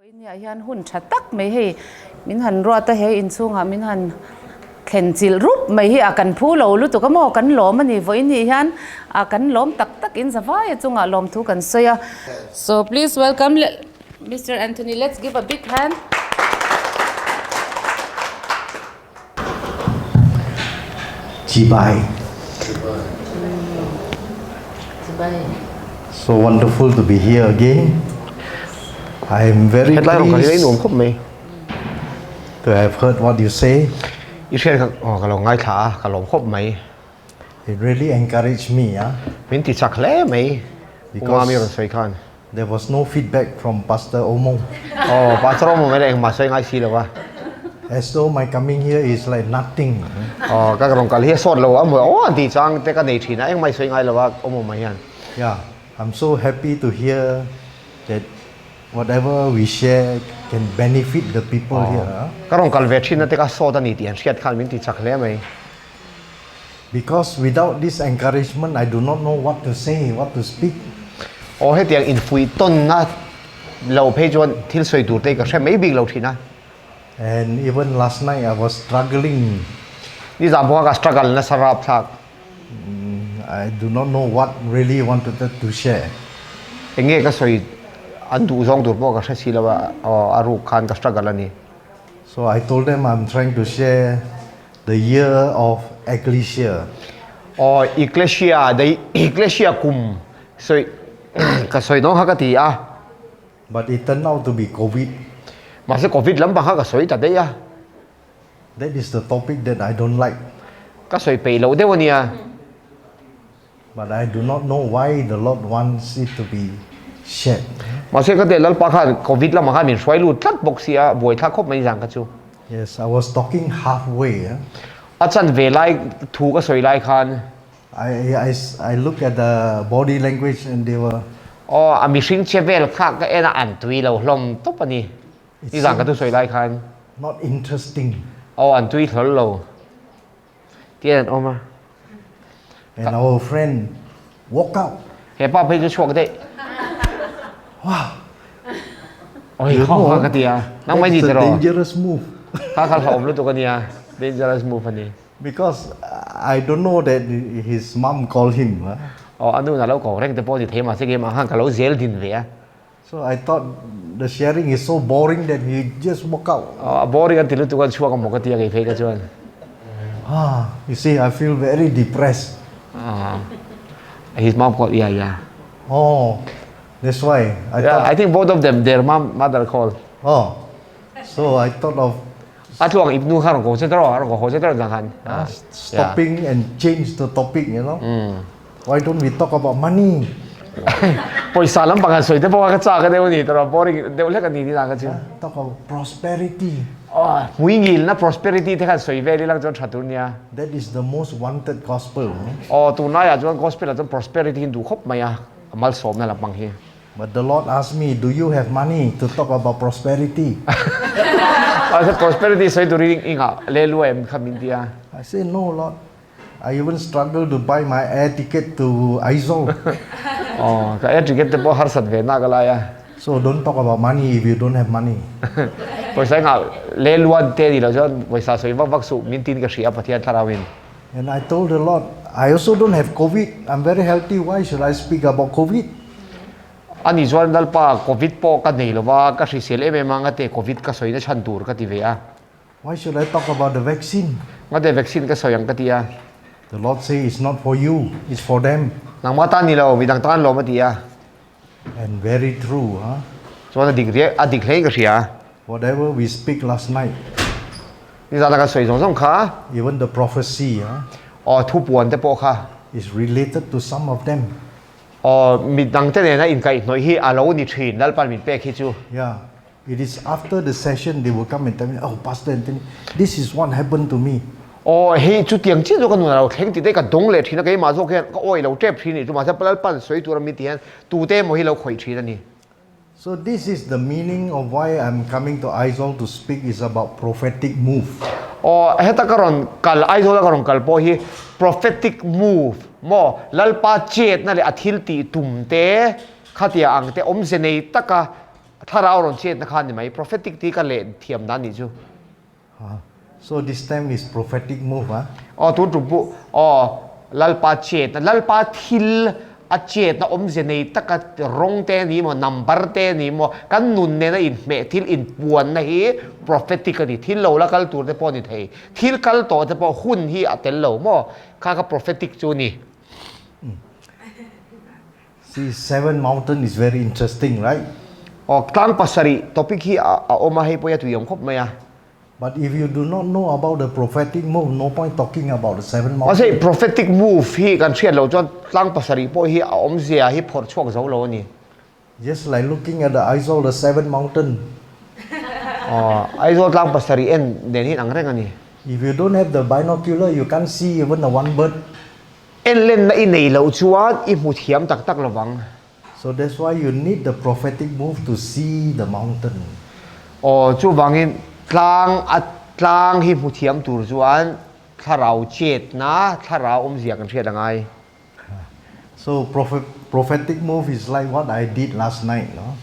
Vawinia hian hun tha tak mai hei min han ruat a, he inchhungah min han thlen chilh rup mai hi a kan phu lo lutuk a maw kan lawm a ni. Vawiini hian a kan lawm tak tak in zavai a chungah lawmthu kan sawi a. So please welcome Mister Anthony, let's give a big hand. Chibai. So wonderful to be here again. I am very Hetlai rawng kal hi pleased nuam khawp mai. to have heard what you say. I hriat kha aw ka lo ngaithla a, ka lawm khawp mai. It really encouraged me ah. Min ti chak hle mai. Because Umami rawn sawi khan. There was no feedback from Pastor Omo. Aw, Pastor Omo mai leh engmah sawi ngai si lo a. As though my coming here is like nothing. Aw, ka rawn kal hi a sawt lo a, aw an tih chang te ka nei thin a, engmah i sawi ngai lo a Omo mai hian. Yeah, I'm so happy to hear that whatever we share can benefit the people here. Aw, ka rawn kal ve thin a te ka sawt a ni tih an hriat khan min ti chak hle mai. Because without this encouragement I do not know what to say, what to speak. Aw hetiang infuih tawnna lo phei chuan thil sawi tur te ka hre mai bik lo thin a. And even last night I was struggling. Nizan pawh kha ka struggle nasa rapthlak. I do not know what really wanted to share. Enge ka sawi an duh zawng tur pawh ka hre si lo a, aw a ruk khan ka struggle a ni. So I told them I'm trying to share The year of Ecclesia. Aw, Ecclesia, the Ecclesia kum sawi ka sawi dawn kha ka ti a. But it turned out to be Covid. Mahse Covid lampang kha ka sawi ta daih a. That is the topic that I don't like. Ka sawi peih loh deuh a nia. But I do not know why the Lord wants it to be shared. Mahse ka teh Lalpa khan Covid lamah khan min hruai lut tlat bawk si a, buai thlak khawp mai zang kha chu. Yes, I was talking halfway. A chan ve lai thu ka sawi lai khan. I, I, I look at the body language and they were. Aw, a mihring che vel kha ka en a an tui lo hlawm tawp a ni. Ni zang ka thu sawi lai khan. Not interesting. Aw, an tui hlawl lo. Tian an awm a. And our friend walk out. He pa phei chu chhuak daih. Wow. Oi, kha kha ka ti a. Nang mai ni That's a tiraw. dangerous move. Kha kha hlauhawm lutuk a nia. Dangerous move a ni. Because I don't know that his mom called him. Huh? Aw, a nu na lo ko reng te pawh ni thei mahse keimah khan ka lo zel din ve a. So I thought the sharing is so boring that he just walk out. Aw, a boring an ti lutuk a chhuak a maw ka ti a kei phei ka chuan. Ah, you see, I feel very depressed. Ah, his mom called, yeah, yeah. Oh, that's why I Yeah, thought. I think both of them, their mom, mother called. Oh, so I thought of A tluang ip nu kha rawn ko che tawh, a rawn ko haw che tawh zang khan. Ah, stopping and change the topic, you know. Why don't we talk about money? Pawisa lampang han sawi te pawh kha ka chak a deuh a ni tawh, boring deuh hlek a ni tih ka chim. Talk about prosperity. Oh, hmuingilna prosperity te khan sawi vel ilang chuan tha tur nia. That is the most wanted gospel. Oh, tunlaiah chuan gospel ah chuan prosperity hi an duh khawp mai a, a malsawmna lampang hi. But the Lord asked me, do you have money to talk about prosperity? Mahse prosperity sawi turin ingah lelu em kha min ti a. I say, no Lord. I even struggle to buy my air ticket to Aizawl. Aw, ka air ticket te pawh harsat ve nak a lai a. So don't talk about money if you don't have money. Pawisa engah leluan te ni lo chuan pawisa sawi vak vak suh min tin ka hria Pathian thlarauin. And I told the Lord, I also don't have COVID. I'm very healthy. Why should I speak about COVID? Ani chuan Lalpa COVID pawh ka nei lova ka hrisel em em a ngate COVID ka sawina chhan tur ka ti ve a. Why should I talk about the vaccine? Ngate vaccine ka sawi ang ka ti a. The Lord say it's not for you, it's for them. Nangmah tan ni lo, midang tan lawm a ti a. And very true, huh? Chuan a dik riak, a dik hlein ka hria. Whatever we speak last night. Nizan a kan sawi zawng zawng kha. Even the prophecy, huh? Aw, thu puan te pawh kha. Is related to some of them. Aw, midang te nena inkaihhnawih hi a lo ni thin, Lalpan min pek hi chu. Yeah. It is after the session they will come and tell me, oh Pastor Anthony, this is what happened to me. Aw, hei chutiang chiah chu ka nun a lo thleng ti te ka dawng leh thin a, keimah zawk hian ka awi lo tep thin a ni chu, mahse Lalpan sawi tur a mi ti hian tute emaw hi lo khawih thin a ni. So this is the meaning of why I'm coming to Aizawl to speak is about prophetic move. Aw, heta ka rawn kal, Aizawl a ka rawn kal pawh hi prophetic move maw, Lalpa chetna leh a thil tih tum te, khatia ang te awmze nei taka. Thlarau rawn chetna kha a ni mai. Prophetic tih ka leh thiam dan nih chu. So this time is prophetic move ah. Aw tun tum pawh aw Lalpa chetna Lalpa thil a chetna awmze nei taka rawng te ni maw number te ni maw kan nun nena inhmeh thil inpuanna hi prophetic a ni. Thil lo la kal tur te pawh a ni thei. Thil kal tawh te pawh hun hi a tel lo maw kha kha prophetic chu a ni. See, seven mountain is very interesting, right? Aw, tlang pasarih topic hi a awm a, hei pawh hi a tui awm khawp mai a. But if you do not know about the prophetic move, no point talking about the seven mountain. Mahse, prophetic move hi kan hriat loh chuan tlang pasarih pawh hi a awmzia hi phawrh chhuak zo lo a ni. Just like looking at the Aizawl, the seven mountain. Aw, Aizawl tlang pasarih en nen hi an ang reng a ni. If you don't have the binocular, you can't see even the one bird. Enlenna i nei loh chuan i hmu thiam tak tak lovang. So that's why you need the prophetic move to see the mountain. Aw, chuvangin tlang a tlang hi hmu thiam tur chuan thlarau chetna, thlarau awmzia kan hriat a ngai. So prophetic move is like what I did last night, no?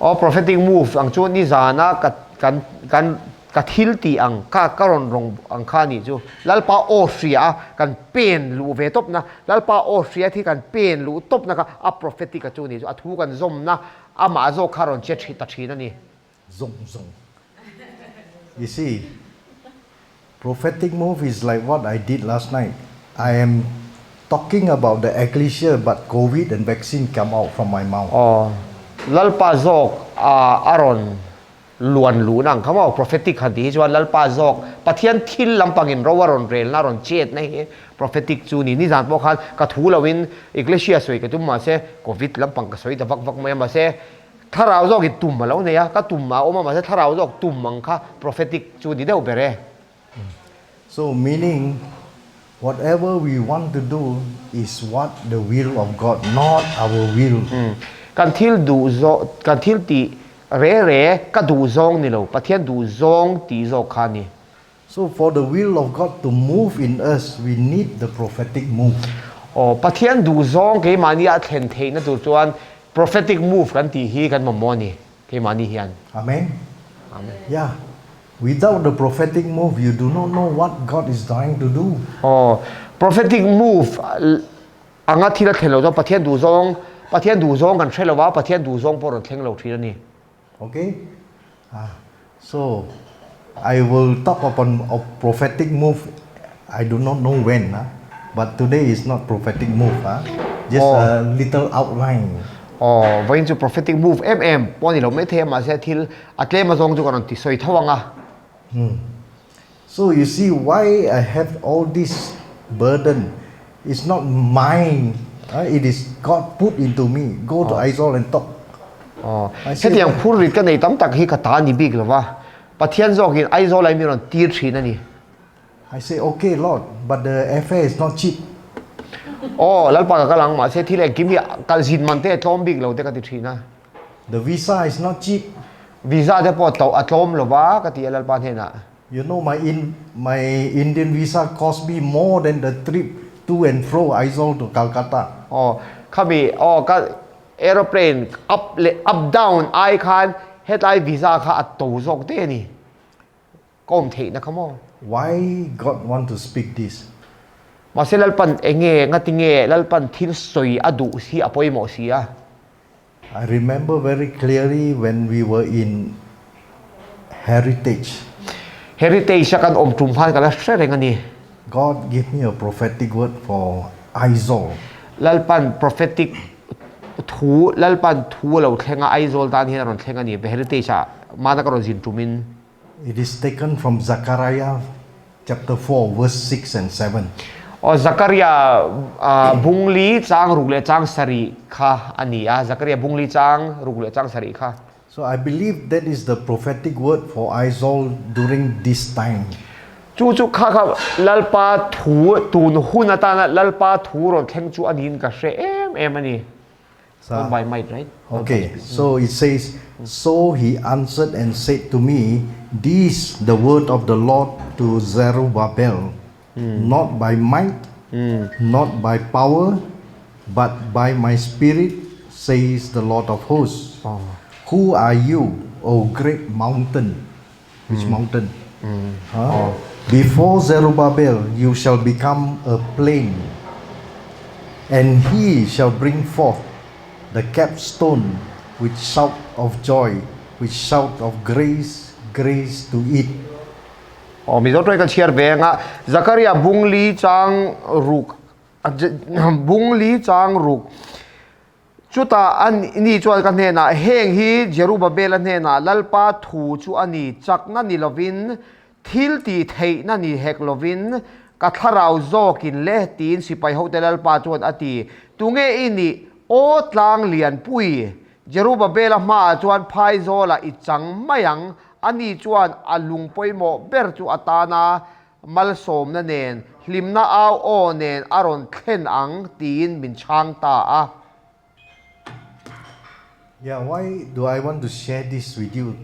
Aw, prophetic move ang chu nizana ka kan kan Ka thil tih ang kha ka rawn rawng ang kha anih chu. Lalpa aw hria a kan pen luh ve tawp na, Lalpa aw hria thi kan pen luh tawp na kha a prophetic a chu anih chu. A thu kan zawm na amah zawk kha rawn che ta thin a ni. Zawng zawng. You see, prophetic move is like what I did last night. I am talking about the ecclesia but covid and vaccine come out from my mouth. Aw, Lalpa zawk a rawn Luan luhna ang kha maw? Prophetic han tih hi chuan Lalpa zawk Pathian thil lampangin ro a rawn relna a rawn chetna hi prophetic chu ni. Nizan pawh khan ka thu loin Ecclesia sawi ka tum mahse Covid lampang ka sawi ta vak vak mai a mahse thlarau zawkin tum a lo nei a, ka tum a awm a mahse thlarau zawk tum ang kha prophetic chu ni deuh ber e. So meaning whatever we want to do is what the will of God not our will. Kan thil duh zawh kan thil tih re re ka duh zawng ni lo Pathian duh zawng tih zawk kha a ni. So for the will of God to move in us we need the prophetic move. Aw Pathian duh zawng keimahni a thlen theihna tur chuan prophetic move kan tih hi kan mamawh a ni keimahni hian. Amen. Amen. Yeah. Without the prophetic move you do not know what God is trying to do. Aw, prophetic move anga thil a thlen lo chuan Pathian duh zawng, Pathian duh zawng kan hre lo va, Pathian duh zawng pawh rawn thleng lo thin a ni. Okay? Ah, so I will talk upon a prophetic move. I do not know when, ah, but today is not prophetic move, ah. Just a little outline. Aw, vawiin chu prophetic move em em pawh a ni lo maithei a, mahse thil a tlem azawng chu ka rawn ti sawi tho ang a. So you see why I have all this burden it's not mine it is God put into me go to Aizawl and talk. Aw, hetiang phurrit ka nei tam tak hi ka ta a ni bik lo va, Pathian zawkin Aizawl ah hi min rawn tir thin a ni. I say okay Lord but the airfare is not cheap. Aw, Lalpa ka kal ang mahse thil engkim hi kal zin man te a tlawm bik lo te ka ti thin a. The visa is not cheap. Visa te pawh to a tlawm lo va ka ti a Lalpa hnenah. You know my in my Indian visa cost me more than the trip to and fro Aizawl to Calcutta. Aw, khami aw ka aeroplane up leh up down ai khan hetlai visa kha a to zawk daih a ni. Ka awm theihna kha maw? Why God want to speak this? Mahse Lalpan enge ngatinge Lalpan thil sawi a duh hi a pawimawh si a. I remember very clearly when we were in Heritage. Heritage a kan awm tum khan ka la hre reng a ni. God give me a prophetic word for Aizawl. Lalpan prophetic thu Lalpan thu a lo thleng a Aizawl tan hian a rawn thleng a ni Heritage ah mana ka rawn zin tumin. It is taken from Zechariah chapter 4 verse 6 and 7. Aw Zakaria bungli chang ruk leh chang sarih kha a ni a, Zakaria bungli chang ruk leh chang sarih kha. So I believe that is the prophetic word for Aizawl during this time. Chu chu kha kha Lalpa thu tun hun atana Lalpa thu rawn thleng chu a niin ka hre em em a ni. Not by might, right? Okay, so it says, So he answered and said to me, This the word of the Lord to Zerubbabel, not by might, not by power, but by my spirit, says the Lord of hosts. Who are you, O great mountain? Which mountain? Huh? Before Zerubbabel you shall become a plain, and he shall bring forth the capstone with shout of joy, with shout of grace, grace to it. Aw Mizo tawng ka chhiar ve anga Zakaria bung li chang ruk bung li chang ruk Chutah a ni chuan ka hnenah, Heng hi Jerubabela hnenah Lalpa thu chu a ni, chakna ni lovin, thil tih theihna ni hek lovin, ka thlarau zawkin le, tiin sipai hote Lalpa chuan a ti. Tunge i nih, Aw tlang lianpui? Jerubabela hmaah chuan phaizawlah i chang mai ang, ani chuan a lung pawimawh ber chu a tana Malsawmna nen, hlimna au aw nen a rawn thlen ang tiin min chhang ta a. Yeah, why do I want to share this with you?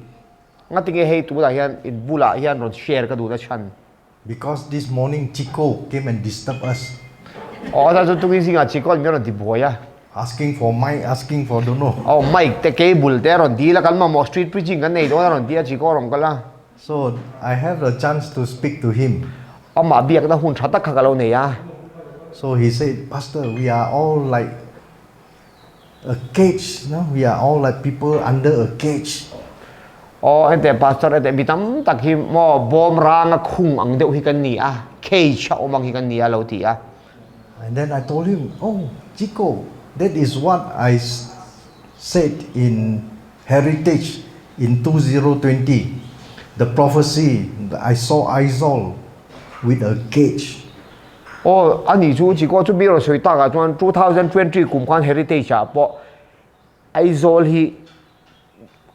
Ngatinge hei tunah hian in bulah hian rawn share ka duhna chhan? Because this morning Chico came and disturbed us. Aw, a chu tukin zingah Chico in min rawn ti buai a. Asking for mic, asking for don't know. Aw, mic te cable te a rawn dil a, kan mamawh street preaching kan nei dawn a rawn ti a, Chico a rawn kal a. So I have a chance to speak to him. Amah biakna hun tha tak kha ka lo nei a. So he said, Pastor, we are all like a cage, no? We are all like people under a cage. Aw, hente pastor hente mi tam tak hi maw bawm ranga khung ang deuh hi kan ni a, cage a awm ang hi kan ni a lo ti a. And then I told him, oh, Chico, that is what I said in Heritage in 2020, the prophecy, I saw Aizawl with a cage. Aw, a nih chu Chico chu mi rawn sawi takah chuan 2020 kum khan Heritage ah pawh Aizawl hi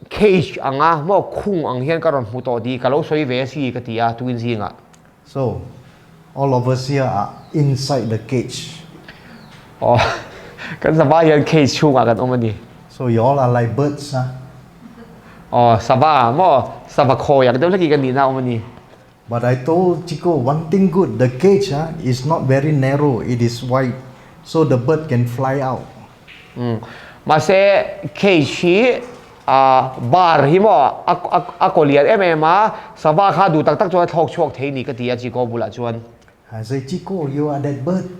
cage anga maw khung ang hian ka rawn hmu tawh tih ka lo sawi ve a si ka ti a tukin zingah. So, all of us here are inside the cage. Aw, kan sava hian cage chhungah kan awm a ni. So you all are like birds ah. Aw, sava maw, sava khawi ang deuh hlek hi kan nihna awm a ni. But I told Chico one thing good, the cage ah is not very narrow, it is wide, so the bird can fly out. Umm, mahse cage hi ah bar hi maw a a a kaw lian em em a, sava kha duh tak tak chuan a thlawk chhuak thei ni ka ti a Chico bulah chuan. I say Chico, you are that bird.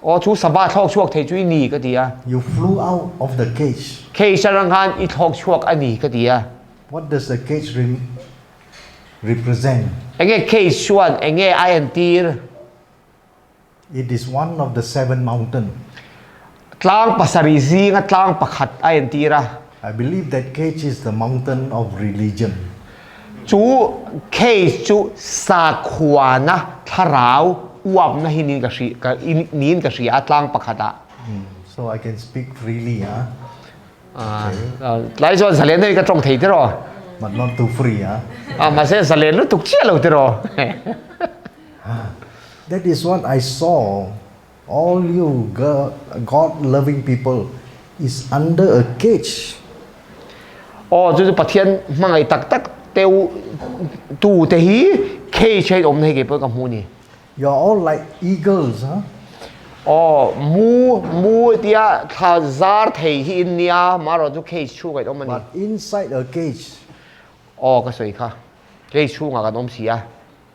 Aw chu sava thlawk chhuak thei chu i ni ka ti a. You flew out of the cage. Cage atang khan i thlawk chhuak a ni ka ti a. What does the cage represent? Enge cage chuan enge a entir? It is one of the seven mountain. Tlang pasarih zinga tlang pakhat a entir a. I believe that cage is the mountain of religion. Chu cage chu sakhuana thlarau uapna hi niin ka hri ka niin ka hria a tlang pakhat ah. So I can speak freely ah. Tlai chuan zalen hei ka tawng thei tiraw. But not too free ah. Ah mahse zalen lutuk chiah lo tiraw. That is what I saw All you God loving people is under a cage. Aw chu chu Pathian hmangaih tak tak teu tu te hi cage a in awmna hi kei pawh ka hmu ni. You are all like eagles, huh? Aw mu mu tia thla zar thei hi in nia marawh chu cage chhungah in awm a ni. But inside a cage. Aw ka sawi kha cage chhungah kan awm si a.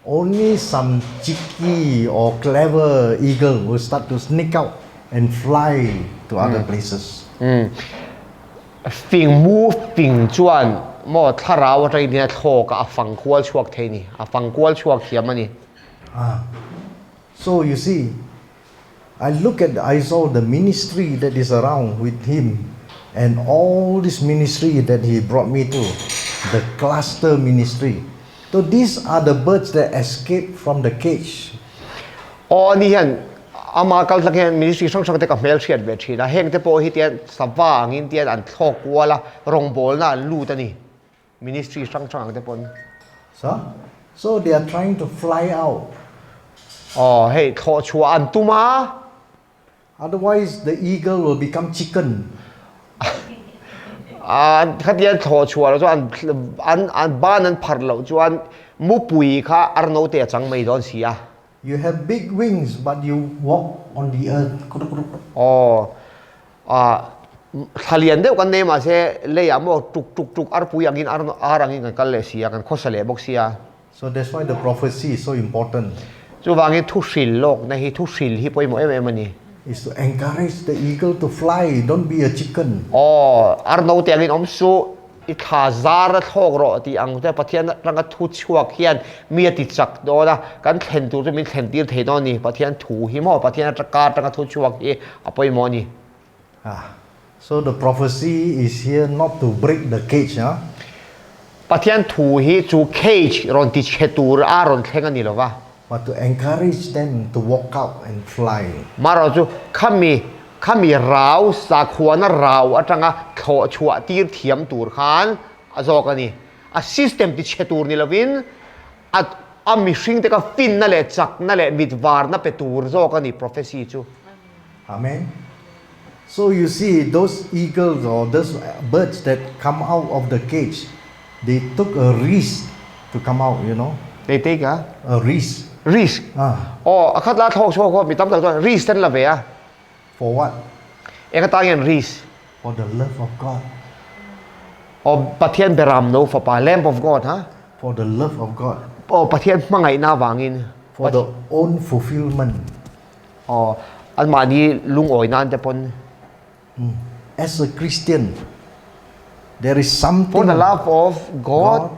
Only some cheeky or clever eagle will start to sneak out and fly to other places. Fing mu fing chuan maw thlarau atangin hian a thlawk a, a fang kual chhuak thei a ni, a fang kual chhuak thiam a ni. Ah, so you see, I look at I saw the ministry that is around with him and all this ministry that he brought me to, the cluster ministry. So these are the birds that escaped from the cage. Aw ani hian ama kal tlang hian ministry hrang hrang te ka hmel hriat ve thin a, heng te pawh hi tian sava angin tian an thlawk kual a, rawngbawlna an lut a ni, ministry hrang hrang ang te pawn. So, so they are trying to fly out. Aw hei thlawh chhuah an tum a. Otherwise the eagle will become chicken. An khatian thlawh chhuah loh chuan an an ban an phar loh chuan mupui kha arnote a chang mai dawn si a. You have big wings but you walk on the earth. Aw ah. Thla lian deuh kan nei mahse leiah maw tuk tuk tuk arpui angin ar ar angin kan kal leh si a, kan khawsa leh bawk sia. So that's why the prophecy is so important. Chuvangin thu hril lawkna hi thu hril hi pawimawh em em a ni. Is to encourage the eagle to fly, don't be a chicken. Aw, ar no te angin awm suh, i thla zar a thlawk rawh tih ang te Pathian atanga thu chhuak hian mi a ti chak dawn a, kan thlen tur chu min thlen tir thei dawn a ni. Pathian thu hi maw Pathian ataka atanga thu chhuak hi a pawimawh a ni. Ah, so the prophecy is here not to break the cage, ah. Pathian thu hi chu cage rawn ti chhe tur a rawn thleng a ni lo va. But to encourage them to walk out and fly. Marawh chu khami, khami rau, sakhuana rau atanga thlawh chhuah tir thiam tur khan a zawk a ni. A system ti chhe tur ni lovin a, a mihring te kha finna leh chakna leh mitvarna pe tur zawk a ni prophecy chu. Amen. So you see those eagles or those birds that come out of the cage, they took a risk to come out, you know. They take a? A risk. Risk? Ah. Aw, a khat la thlawk chhuak khaw mi tam tak chuan risk ten la ve a. For what? Eng atan nge an risk? For the love of God. Aw, Pathian beram no fapa, Lamb of God, ha? For the love of God. Aw, Pathian hmangaihna avangin. For the own fulfillment. Aw, anmahni lungawi nan te pawn. As a Christian, there is something. For the love of God. God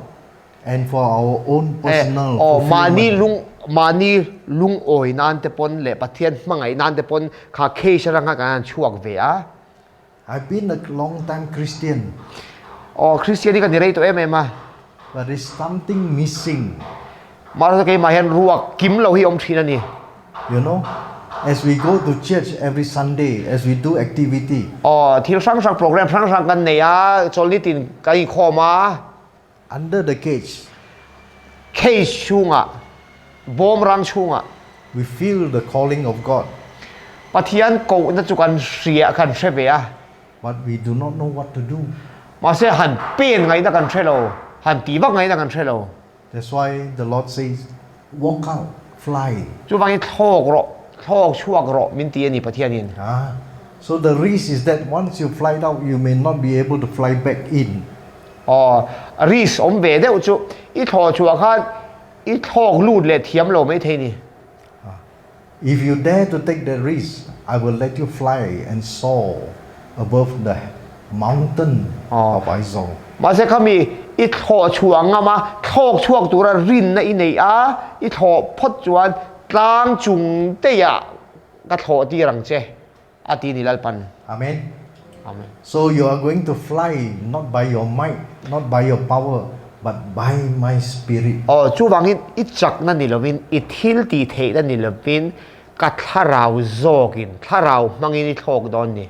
and for our own personal Aw, mahni fulfillment. lung mahni lungawi nan te pawn leh Pathian hmangaih nan te pawn kha case atang khan kan han chhuak ve a. I've been a long time Christian. Aw, Christian hi ka ni rei tawh em em a. But there's something missing. Mahse keimah hian ruak kim lo hi awm thin a ni. You know, as we go to church every Sunday, as we do activity. Aw, thil hrang hrang program hrang hrang kan nei a, chawlhni tin kan inkhawm a. Under the cage. Cage chhungah, bawm rang chhungah. We feel the calling of God. Pathian kohna chu kan hria, kan hre ve a. But we do not know what to do. Mahse han pen ngaihna kan hre lo, han tih vak ngaihna kan hre lo. That's why the Lord says, walk out, fly. Chuvangin thlawk rawh, thlawk chhuak rawh min ti a ni Pathianin. Ah, so the risk is that once you fly out, you may not be able to fly back in. Aw, risk awm ve deuh chu i thlawh chhuah khan i thlawk lut leh thiam lo mai thei ni. If you dare to take that risk, I will let you fly and soar above the mountain of Aizawl. Mahse khami i thlawh chhuah ngam a, thlawk chhuak tura rinna i neih a, i thlawh phawt chuan tlang chung teiah ka thlawh tir ang che. A ti ni Lalpan. Amen. Amen. So you are going to fly not by your might, not by your power, but by my spirit. Aw, chuvangin i chakna ni lovin, i thil tih theihna ni lovin, ka thlarau zawkin, thlarau hmangin i thlawk dawn ni.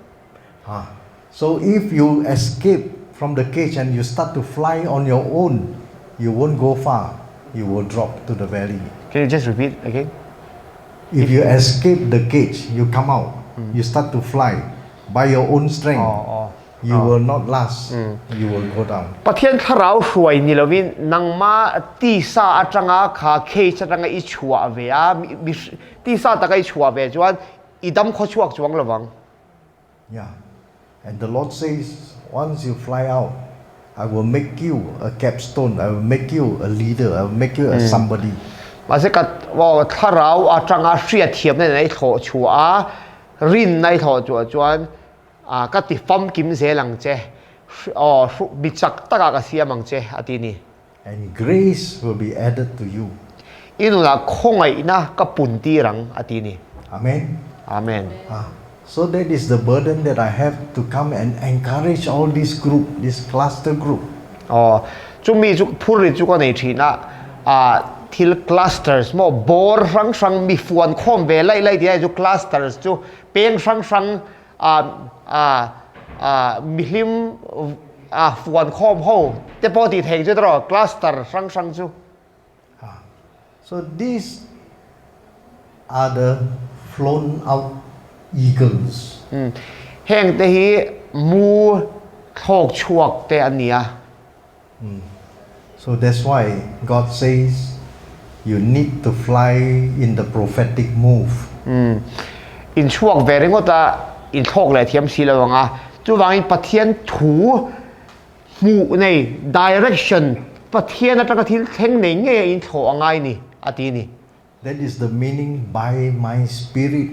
Ha. So if you escape from the cage and you start to fly on your own, you won't go far, you will drop to the valley. Can you just repeat again? If you escape the cage, you come out, you start to fly by your own strength, you will not last, you will go down. Pathian thlarau hruai ni lovin nangma tisa atanga kha cage atanga i chhuah ve a, tisa taka i chhuah ve chuan i dam khaw chhuak chuang lovang. Yeah. And the Lord says, once you fly out, I will make you a capstone, I will make you a leader, I will make you a somebody. Mahse ka thlarau atanga hriatthiamna nen a i thlawh chhuah a, rinna i thlawh chhuah chuan ka ti famkim zel ang che, mi chak takah ka siam ang che a ti ni. And grace will be added to you. I nunah khawngaihna ka pun tir ang, a ti ni. Amen. Amen. Ah, so that is the burden that I have to come and encourage all this group, this cluster group. Aw, chumi chu phurrit chu ka nei thin a, ah, thil clusters maw bawr hrang hrang mi fuan khawm ve laih laih tih lai chu clusters chu peng hrang hrang mihlim fuan khawm ho te pawh tih theih chu tawh cluster hrang hrang chu. So these are the flown out eagles. Heng te hi mu thlawk chhuak te an ni a. So that's why God says you need to fly in the prophetic move. In chhuak ve ringawt a, in thlawk leh thiam si lo ang a, Chuvangin Pathian thu hmuh nei, direction, Pathian atanga thil thleng nei ngei a inthlawh a ngai ni, a ti ni. That is the meaning by my spirit.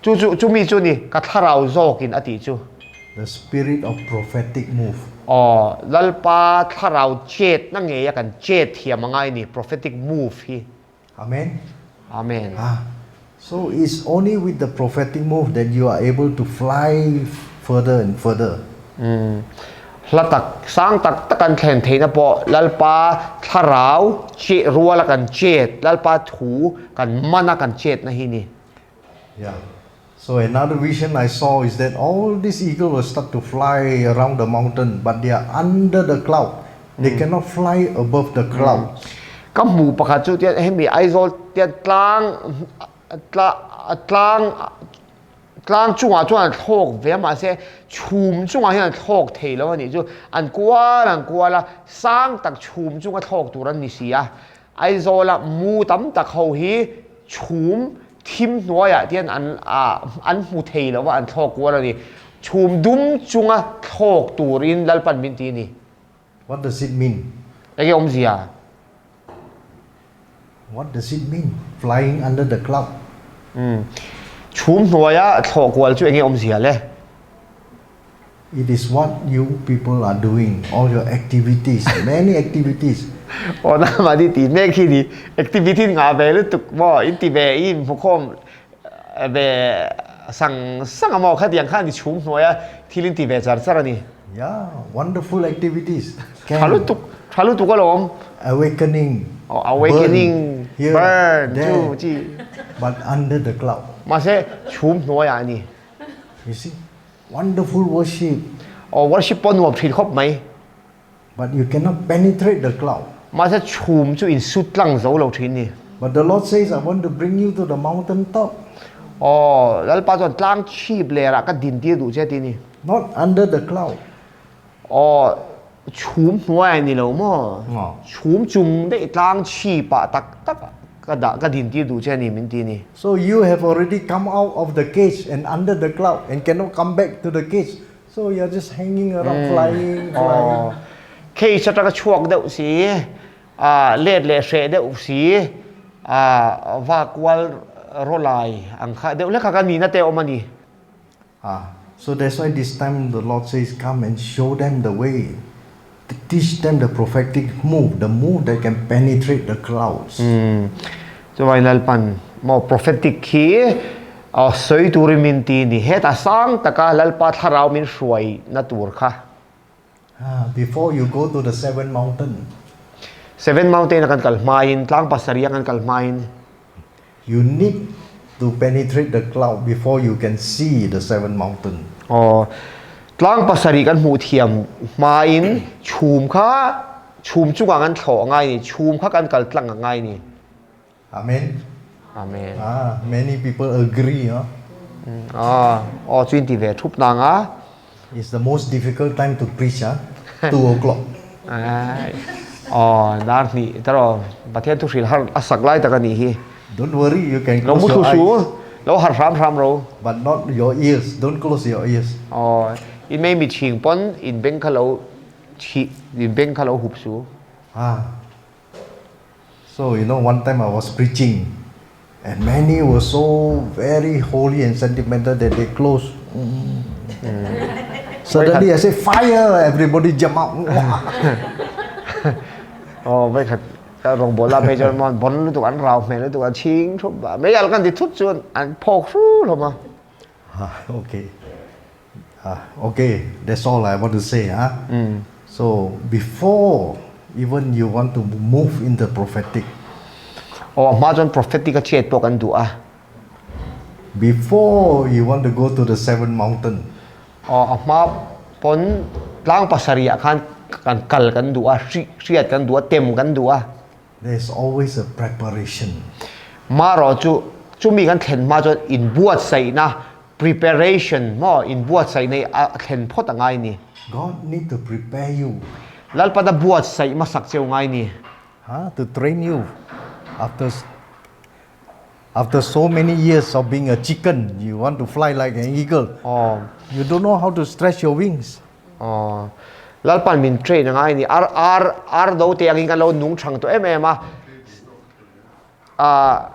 Chu chu chumi chu ni, ka thlarau zawkin a tih chu. The spirit of prophetic move. Aw, Lalpa thlarau chetna ngeia kan chet thiam a ngai ni, prophetic move hi. Amen. Amen. Ah, so it's only with the prophetic move that you are able to fly further and further. Umm. Hla tak, sang tak tak kan thlen theihna pawh Lalpa thlarau che ruala kan chet, Lalpa thu kan mana kan chetna hi ni. Yeah. So another vision I saw is that all these eagle will start to fly around the mountain but they are under the cloud. They cannot fly above the clouds. Ka hmuh pakhat chu tian hemi Aizawl tian tlang tlang tlang chungah chuan an thlawk ve a mahse chhum chungah hian an thlawk thei lo a nih chu an kual an kual a sang tak chhum chunga thlawk tur an ni si a Aizawla mu tam tak ho hi chhum thim hnuaiah te hian an an hmu thei lo va, an thlawk kual a ni. Chhum dum chunga thlawk turin Lalpan min ti a ni. What does it mean? Enge awmzia? What does it mean? Flying under the cloud. Umm. Chhum hnuaia thlawh kual chu enge awmzia le? It is what you people are doing, all your activities, many activities. Aw na mahni tih mek hi ni, activity ngah ve lutuk maw, in ti ve i inhmukhawm ve sang sang a maw khatiang khan i chhum hnuai a thil in ti ve char char a ni. Yeah, wonderful activities. Tha lutuk, tha lutuk alawm. Awakening, Oh, awakening, burn, here, burn, there, chu chi. But under the cloud. Mahse chhum hnuaiah a ni. You see? Wonderful worship. Aw worship pawh nuam thin khawp mai. But you cannot penetrate the cloud. Mahse chhum chu in sut tlang zo lo thin ni. But the Lord says I want to bring you to the mountain top. Aw Lalpa chuan tlang chhip lerah ka din tir duh che ti ni. Not under the cloud. Aw chhum hnuai ni lo maw? Chhum chung daih tlang chhipah tak tak ka dah ka din tir duh che a ni min ti ni. So you have already come out of the cage and under the cloud and cannot come back to the cage. So you are just hanging around flying flying. Aw cage atanga chhuak deuh si let leh hreh deuh si vakual rawlai ang kha deuh hlek kha ka nihna te a awm a ni. Ah, so that's why this time the Lord says, come and show them the way. Teach them the prophetic move, the move that can penetrate the clouds. Chuvai Lalpan maw prophetic hi sawi turin min ti ni. Hetah sang taka Lalpa thlarau min hruai na tur kha. Ah, before you go to the seven mountain. Seven mountain a kan kal hmain, tlang pasarih a kan kal hmain. You need to penetrate the cloud before you can see the seven mountain. Aw, tlang pasarih kan hmuh thiam hmain chhum kha chhum chungah kan thlawh a ngai ni, chhum kha kan kal tlang a ngai ni. Amen. Amen. Ah, many people agree, huh? Ah, aw chu in ti ve thup nang a. It's the most difficult time to preach, huh? 2 o'clock. Ai. Aw, dar hnih taro Pathian thu hril har a sak lai tak a nih hi. Don't worry, you can Lo close mu your thu su, eyes. lo har hram hram ro. But not your ears. Don't close your ears. Aw, in mei mi chhing pon in beng kha lo chhi, in beng kha lo hup su. Ah. So you know one time I was preaching and many were so very holy and sentimental that they close. Mm. Suddenly I say fire, everybody jump out. Oh, vai khat rong bola pe chuan mon bon lutuk an rau hmel lutuk an chhing thup ba mei al kan ti thut chuan an phawk hru hlawm a. Ah, okay. Ah, okay, that's all I want to say. Ah. So before even you want to move in the prophetic. Aw, hma chuan prophetic a chet pawh kan duh a. Before you want to go to the seven mountain. Aw, a hma pawn tlang pasarih ah khan kan kal kan duh a, hriat kan duh a, tem kan duh a. There is always a preparation. Marawh chu chumi kan thlen hma chuan inbuatsaihna, preparation, maw inbuatsaihna hi a thlen phawt a ngai ni. God need to prepare you. Lalpan a buatsaih hmasak cheu ngai ni. Ha, to train you after. After so many years of being a chicken, you want to fly like an eagle. Aw. You don't know how to stretch your wings. Aw. Lalpan min train a ngai a ni. Ar ar ar do te angin kan lo nung chang tawh em em a. Ah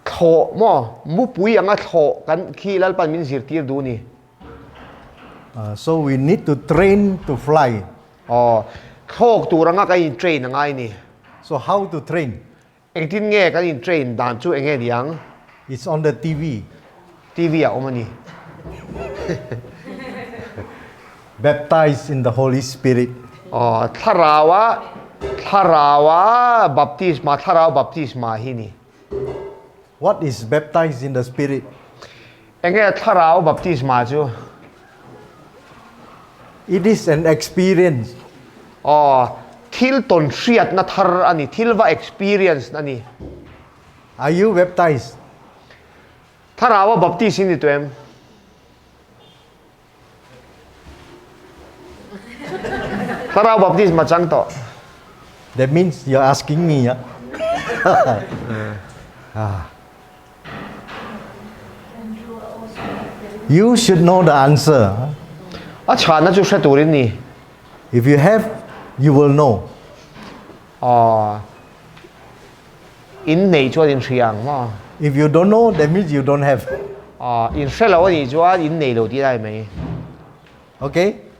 thlawh maw mupui anga thlawh kan khi Lalpan min zirtir duh ni. Uh, so we need to train to fly. Aw, thlawk tur anga kan in train a ngai ni. So how to train? Engtin nge kan in train dan chu enge niang? It's on the TV. TV ah awm a ni. Baptized in the Holy Spirit. Aw, thlaraua thlaraua baptisma thlarau baptisma hi ni. What is baptized in the Spirit? Enge thlarau baptisma chu? It is an experience. Aw, thil tawn hriatna thar a ni, thil va experience a ni. Are you baptized? Thlarau a baptist in ni tawh em? Thlarau baptisma chang tawh. That means you're asking me. Yeah? ah. You should know the answer. A chhana chu hre turin ni. If you have, you will know. Aw. In nei chuan in hria ang maw? If you don't know, that means you don't have. Aw, in hre lo anih chuan in nei lo tih lai mai. Okay?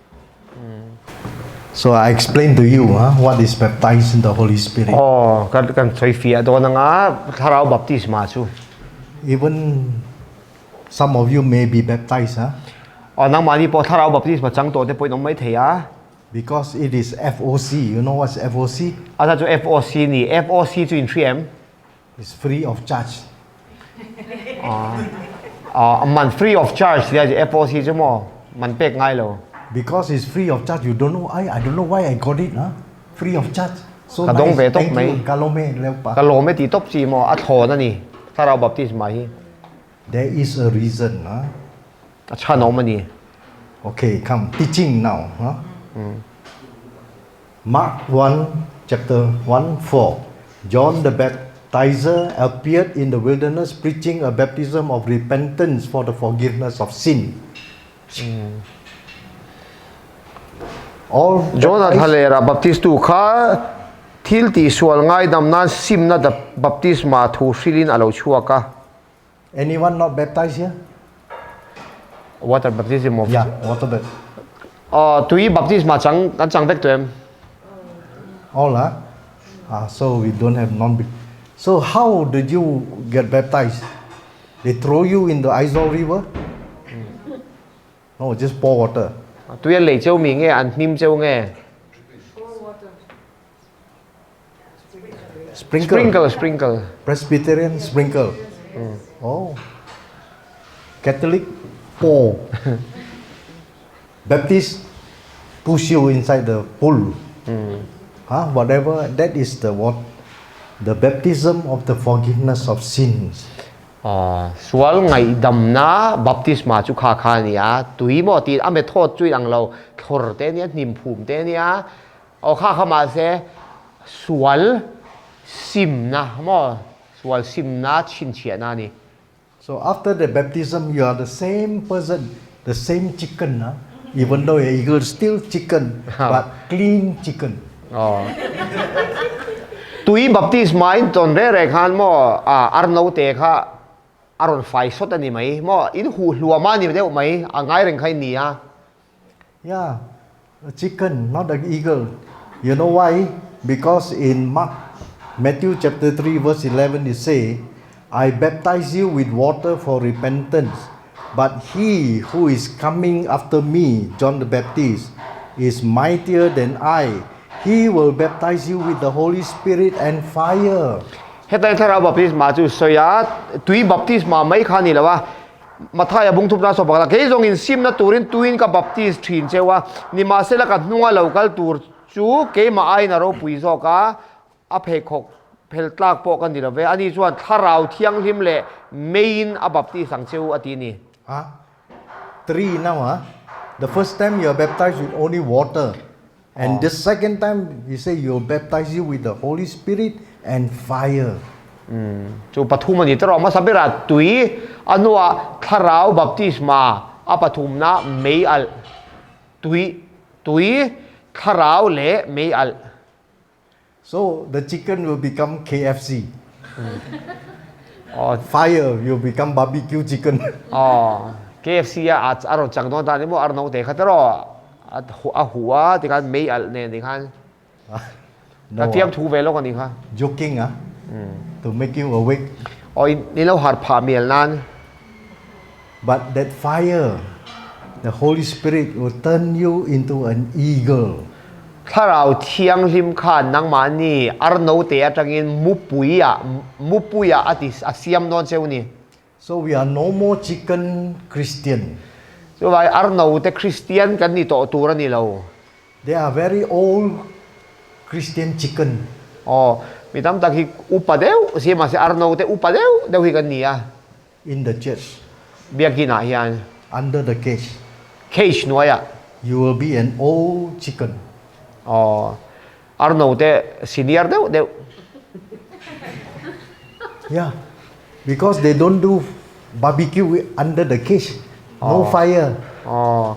So I explain to you huh, what is baptized in the Holy Spirit. Aw, kan kan sawi fiah dawn anga thlarau baptisma chu. Even some of you may be baptized, huh? Aw, nangmahni pawh thlarau baptisma chang tawh te pawhin awm mai thei a. Because it is FOC. You know what's FOC? A chu FOC ni. FOC chu in hria em? It's free of charge. Ah, man free of charge tia chu FOC chu maw? Man pek ngai lo. Because it's free of charge, you don't know. I I don't know why I got it, huh? Free of charge. So Ka dawng nice. ve tawp Thank mai. you. Ka lawm e, Leopa. Ka lawm e ti tawp chi maw? A thlawn a ni. Thlarau baptisma hi. There is a reason, huh? A chhan awm a ni. Okay, come teaching now, huh? Mark 1, chapter 1, 4. John the Baptizer appeared in the wilderness preaching a baptism of repentance for the forgiveness of sin. All John-a baptized thlalera baptistu kha thil tihsual ngaidam nan simna baptisma thu hrilin a lo chhuak a. Anyone not baptized here? Water baptism of Yeah, water baptism. Aw, tui baptisma chang kan chang vek tawh em? All ah? Ah, so we don't have non So how did you get baptized? They throw you in the Aizawl river? No, just pour water. Tui an lei cheu mi nge an hnim cheu nge? Sprinkle. Sprinkle, sprinkle. Presbyterian sprinkle. Oh. Catholic pour. Baptist push you inside the pool. Huh? Whatever, that is the what the baptism of the forgiveness of sins. Aw, sual ngaihdamna baptisma chu kha kha a ni a, tui maw tiin a method chu inang lo, thlawr te a nia, hnim phum te a nia, aw kha kha mahse sual simna maw, sual simna chhinchhiahna a ni. So after the baptism you are the same person, the same chicken ah, even though you eagle still chicken but clean chicken. Aw. Tui baptisma in tawn reng reng khan maw ah ar note kha a rawn fai sawt a ni mai maw, in huh hluam a ni deuh mai, a ngai reng kha in ni a. Yeah, a chicken, not an eagle. You know why? Because in Mark, Matthew chapter 3 verse 11 it say, I baptize you with water for repentance, but he who is coming after me, John the Baptist, is mightier than I. He will baptize you with the Holy Spirit and fire. Hetlai thlarau baptisma chu sawi a, tui baptisma mai kha a ni lo a, Mathaia bung thupna saw pakhat a, Kei zawng insimna turin tuin ka baptis thin cheu a, nimahsela ka hnunga lo kal tur chu keimah aiin a ropui zawk a, a pheikhawk phel tlak pawh ka ni lo ve, ani chuan thlarau thianghlim leh meiin a baptis ang cheu a ti ni. A, Three now ah, the first time you are baptized with only water and the second time he say he will baptize you with the Holy Spirit and fire. Chu pathum a ni tawh a hmasa berah tui a hnuah thlarau baptisma a pathumna mei alh tui tui thlarau leh mei alh. So the chicken will become KFC. Fire will become barbecue chicken. Aw KFC a a rawn chang dawn ta ni maw a rawn note kha tawh a huh a tikhan mei alh nen tikhan. No, Ka fiam thu ve lawk a ni kha. Joking ah. To make you awake. Aw in lo harh phah mial nan. But that fire, the Holy Spirit will turn you into an eagle. Thlarau Thianghlim khan nangmahni arnote atangin mupui ah mupui ah a ti a siam dawn cheu ni. So we are no more chicken Christian. Chuvai arnote Christian kan ni tawh tur a ni lo. They are very old Christian chicken. Aw, mi tam tak hi upa deuh si mahse arnote upa deuh deuh hi kan ni a. In the church. Biakinn ah hian. Under the cage. Cage hnuaiah. You will be an old chicken. Aw, arnote senior deuh deuh. Yeah, because they don't do barbecue under the cage. No fire. Aw,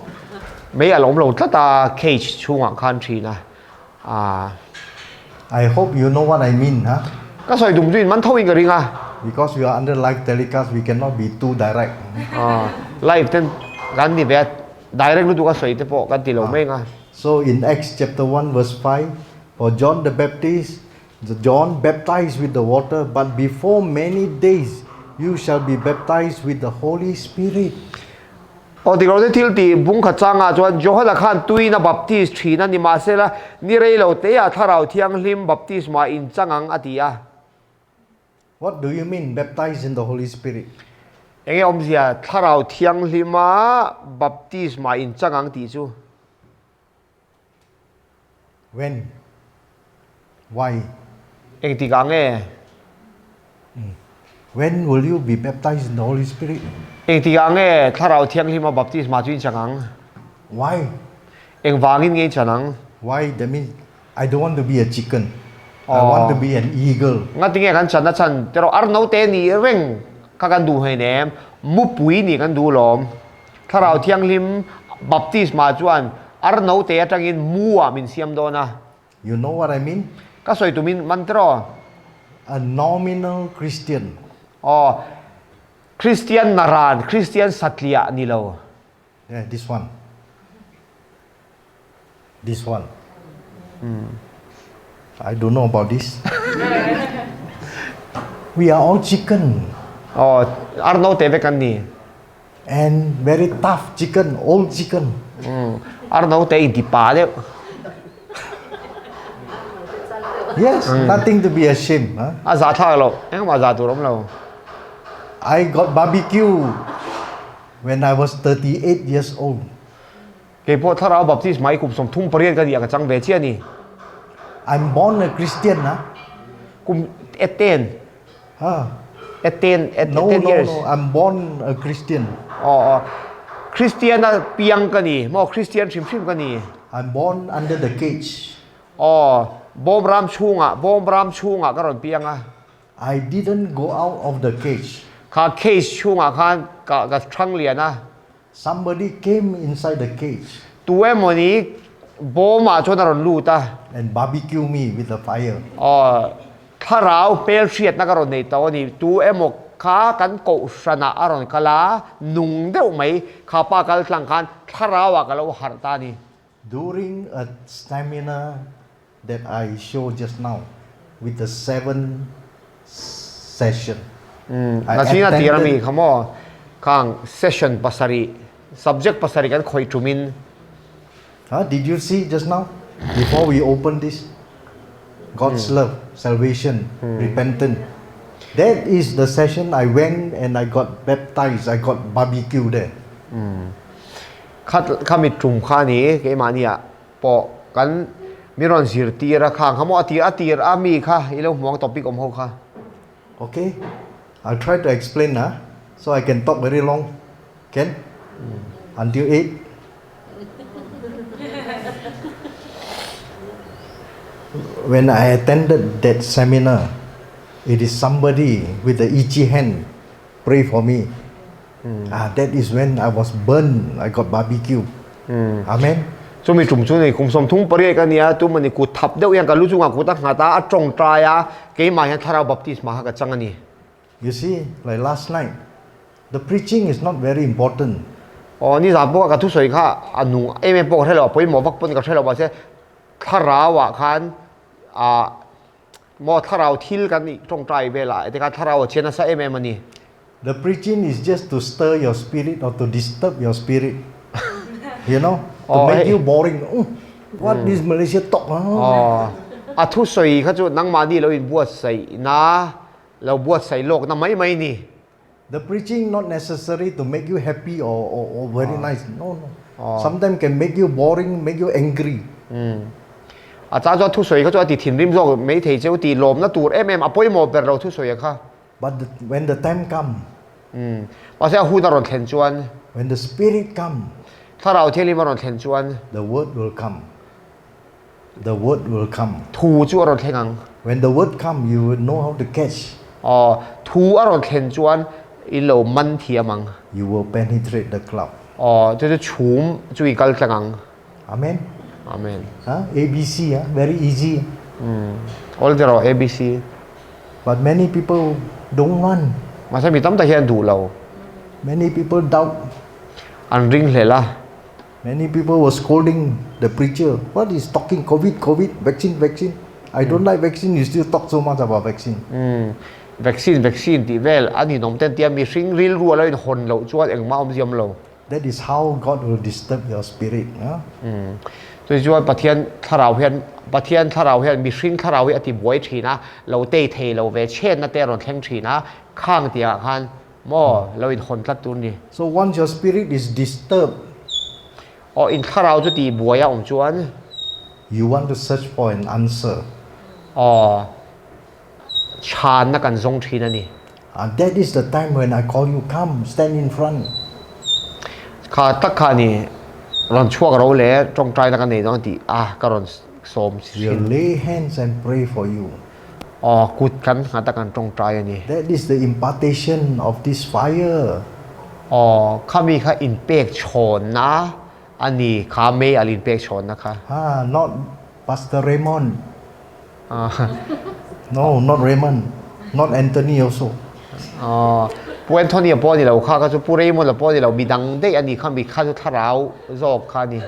mei a lawm lo tlat a cage chhungah khan thin a. Ah. I hope you know what I mean, huh? Ka sawi dum chu in man tho in ka ring a. Because we are under live telecast, we cannot be too direct. Ah, live ten kan ni ve a, direct lutuk a sawi te pawh kan ti lo mai ang a. So in Acts chapter 1 verse 5, for John the Baptist, John baptized with the water, but before many days you shall be baptized with the Holy Spirit. Aw dik lo te thil tih bung khat changah chuan Johana khan tuiin a baptis thin a, nimahsela ni rei lo teah Thlarau Thianghlim baptisma in chang ang a ti a. What do you mean baptized in the Holy Spirit? Enge awmzia Thlarau Thianghlima baptisma in chang ang tih chu? When? Why? Engtikah nge? When will you be baptized in the Holy Spirit? Engtikah nge Thlarau Thianghlima baptisma chu in chang ang? Why? Engvangin nge in chan ang? Why? That means I don't want to be a chicken. I want to be an eagle. Ngatinge kan chan a chan tero ar note ni reng kha kan duh hlein em? Mupui nih kan duh lawm. Thlarau Thianghlim baptisma chuan ar note atangin mu ah min siam dawn a. You know what I mean? Ka sawi tumin man tiraw? A nominal Christian. Aw, Christian naran, Christian satliah ni lo. Yeah, this one. This one. I don't know about this. We are all chicken. Aw, ar note vek an ni. And very tough chicken, old chicken. Ar note in ti pa deuh. Yes, nothing to be ashamed. Huh? A za thlak lo, engmah za tur awm lo. I got barbecue when I was 38 years old. Kei pawh Thlarau Baptisma i kum 38 ka nih a ka chang ve chiah a ni. I'm born a Christian, huh? Kum 18. Huh? 18, 18 No, no, years. no, I'm born a Christian. Aw, aw. Christian a piang ka ni. Maw Christian hrim hrim ka ni. I'm born under the cage. Aw, bawm ram chhungah, bawm ram chhungah ka rawn piang a. I didn't go out of the cage. Kha cage chhungah khan ka ka thang lian a. Somebody came inside the cage. Tu emaw ni bawmah chuan a rawn lut a. And barbecue me with the fire. Aw, thlarau hmel hriatna ka rawn nei tawh a ni. Tu emaw kha kan kohhranah a rawn kal a, nung deuh mai kha pa kal tlang khan thlarauah ka lo harh ta a ni. During a seminar that I show just now with the seven session. I Na china tir ami attended kha maw khang session pasarih subject pasarih kan khawih tumin. Huh, did you see just now before we open this God's love, salvation, repentance. That is the session I went and I got baptized, I got barbecue there. Kha khami tum kha ni keimahni ah pawh kan mi rawn zirtir a khang kha maw a tir a tir a mi kha i lo hmuh ang topic awm ho kha. Ok, I'll try to explain ah, so I can talk very long, can? Until 8. When I attended that seminar. It is somebody with the itchy hand pray for me. Ah, that is when I was burned. I got barbecue. Amen. Chumi tum chu ni kum 38 ka nia tu mani kut thap deuh hian ka lu chungah kut a nghat a, a tawngtai a, keimah hian thlarau baptisma kha ka chang a ni. You see, like last night, the preaching is not very important. Aw, nizan pawh ka thusawi kha a nung em em pawh ka hre lo, a pawimawh vak pawn ka hre lo, mahse thlarau ah khan ah maw thlarau thil kan nih tawngtai velah heti khan thlarau a che nasa em em a ni. The preaching is just to stir your spirit or to disturb your spirit you know to make you boring what this Malaysia talk ah. A thusawi kha chu nangmahni lo inbuatsaih na lo buatsaih lawkna mai mai ni. The preaching not necessary to make you happy or or or very nice no no sometimes can make you boring make you angry. A chang chuan thusawi kha chu a ti thinrim zawk mai thei cheu tih lawmna tur em em a pawimawh ber lo thusawi a kha. But the, when the time come. Mahse a hun a rawn thlen chuan. When the spirit come. Thlarau Thianghlim a rawn thlen chuan. The word will come. The word will come. Thu chu a rawn thleng ang. When the word come, you will know how to catch. Aw, thu a rawn thlen chuan i lo man thiam ang. You will penetrate the cloud. Aw, chu chu chhum chu i kal tlang ang. Amen. Amen. Ha? ABC, ha? Very easy. All the raw ABC. But many people don't want. Mahse mi tam tak hian duh lo. Many people doubt. An ring hlel a. Many people were scolding the preacher. What is talking COVID, COVID, vaccine, vaccine. I don't like vaccine, you still talk so much about vaccine. Vaccine, vaccine tih vel a ninawm ten tia mihring rilru a lo inhawn loh chuan engmah awmzia awm lo. That is how God will disturb your spirit. Chumi chuan Pathian thlarau hian Pathian thlarau hian mihring thlarau hi a ti buai thin a, lo tei thei lo ve chhenna te a rawn thleng thin a, khang tih ah khan maw lo inhawn tlat tur ni. So once your spirit is disturbed. Aw in thlarau chu tih buai a awm chuan. You want to search for an answer. Aw chhanna kan zawng thin a ni. And that is the time when I call you come stand in front. Kha tak kha ni rawn chhuak ro le tawngtaina ka nei dawn tih a ka rawn sawm thin. We'll lay hands and pray for you. Aw kut kan nghat a kan tawngtai a ni. That is the impartation of this fire. Aw khami kha inpek chhawnna a ni kha mei al inpek chhawnna kha. Ha not Pastor Raymond. No, not Raymond. Not Anthony also. Aw, Pu Anthony a pawh a ni lo kha, kha chu Pu Raymond a pawh a ni lo, midang daih a ni kha, mi kha chu thlarau zawk kha a ni.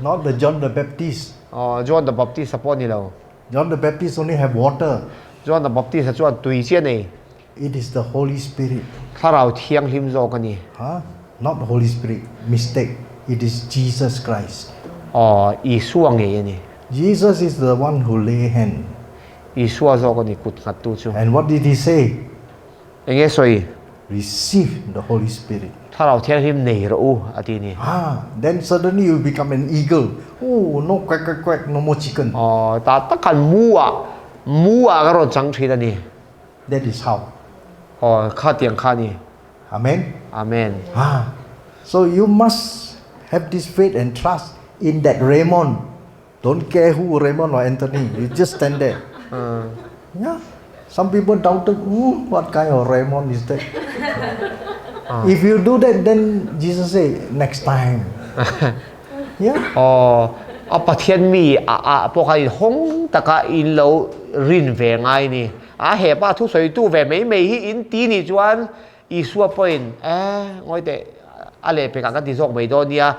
Not the John the Baptist. Aw, John the Baptist a pawh a ni lo. John the Baptist only have water. John the Baptist a chuan tui chiah a nei. It is the Holy Spirit. Thlarau thianghlim zawk a ni. Huh? Not Holy Spirit. Mistake. It is Jesus Christ. Aw, Isua ngei a ni. Jesus is the one who lay hand. Isua zawk a ni kut nghat tu chu. And what did he say? Enge sawi? Receive the Holy Spirit. Thlarau thianghlim nei rawh u a ti ni. Ah, then suddenly you become an eagle. Oh, no quack quack quack, no more chicken. Aw, tah tak khan mu ah, mu ah ka rawn chang thin a ni. That is how. Aw, kha tiang kha ni. Amen. Amen. Ah, so you must have this faith and trust in that Raymond. Don't care who Raymond or Anthony, you just stand there. Yeah. Some people doubted, what kind of Raymond is that? If you do that, then Jesus say, next time. Yeah. Aw, a Pathian mi a a pawh khan in hawng taka in lo rin ve ngai ni. A hepa thusawi tu ve mai mai hi in ti nih chuan Isua pawhin eh ngawi teh a lehpekah kan ti zawk mai dawn nia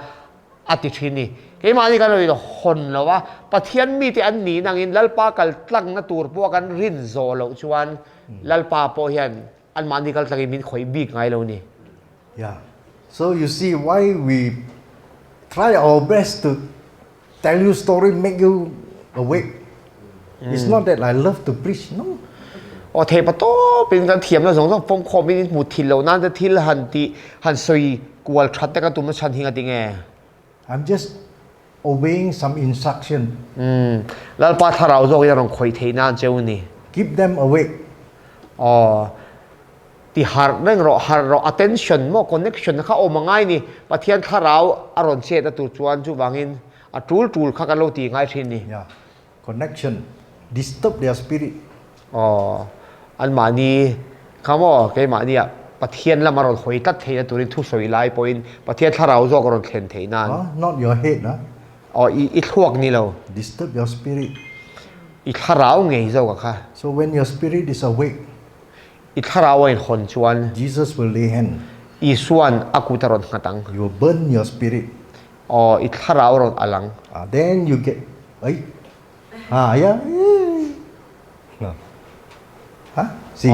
a ti thin ni. Keimahni kan lo in hawn lo a, Pathian mite an nih nangin Lalpa kal tlangna tur pawh kan rin zawh loh chuan Lalpa pawh hian anmahni kal tlangin min khawih bik ngai lo ni. Yeah. So you see why we try our best to tell you story make you awake. It's not that I love to preach, no. Aw thei pa tawp in kan thiam na zawng zawng fawm khawm in hmu thil lo nan te thil han ti han sawi kual that te kan tum na chhan hi nga ti nge. I'm just obeying some instruction. Lalpa thlarau zawk in a rawn khawih theih nan cheu ni. Keep them awake. Aw Ti harh reng rawh, harh rawh, attention maw, connection kha awm a ngai ni. Pathian thlarau a rawn chet a tur chuan chuvangin a tul tul kha kan lo ti ngai thin ni. Yeah, connection, disturb their spirit. Aw, Anmahni kha maw keimahnia Pathian lama rawn hawi tlat theihna turin thu sawi lai pawhin Pathian thlarau zawk a rawn thlen theih nan. Huh? Not your head, huh? Aw, i, i thluak ni lo. Disturb your spirit. I thlarau ngei zawk a kha. So when your spirit is awake, I thlarau a inhawn chuan. Jesus will lay hand. Isuan a kut a rawn nghat ang. He will burn your spirit. Aw, i thlarau a rawn alh ang. Ah, then you get, ai, ah, yeah, yeah. Huh? See,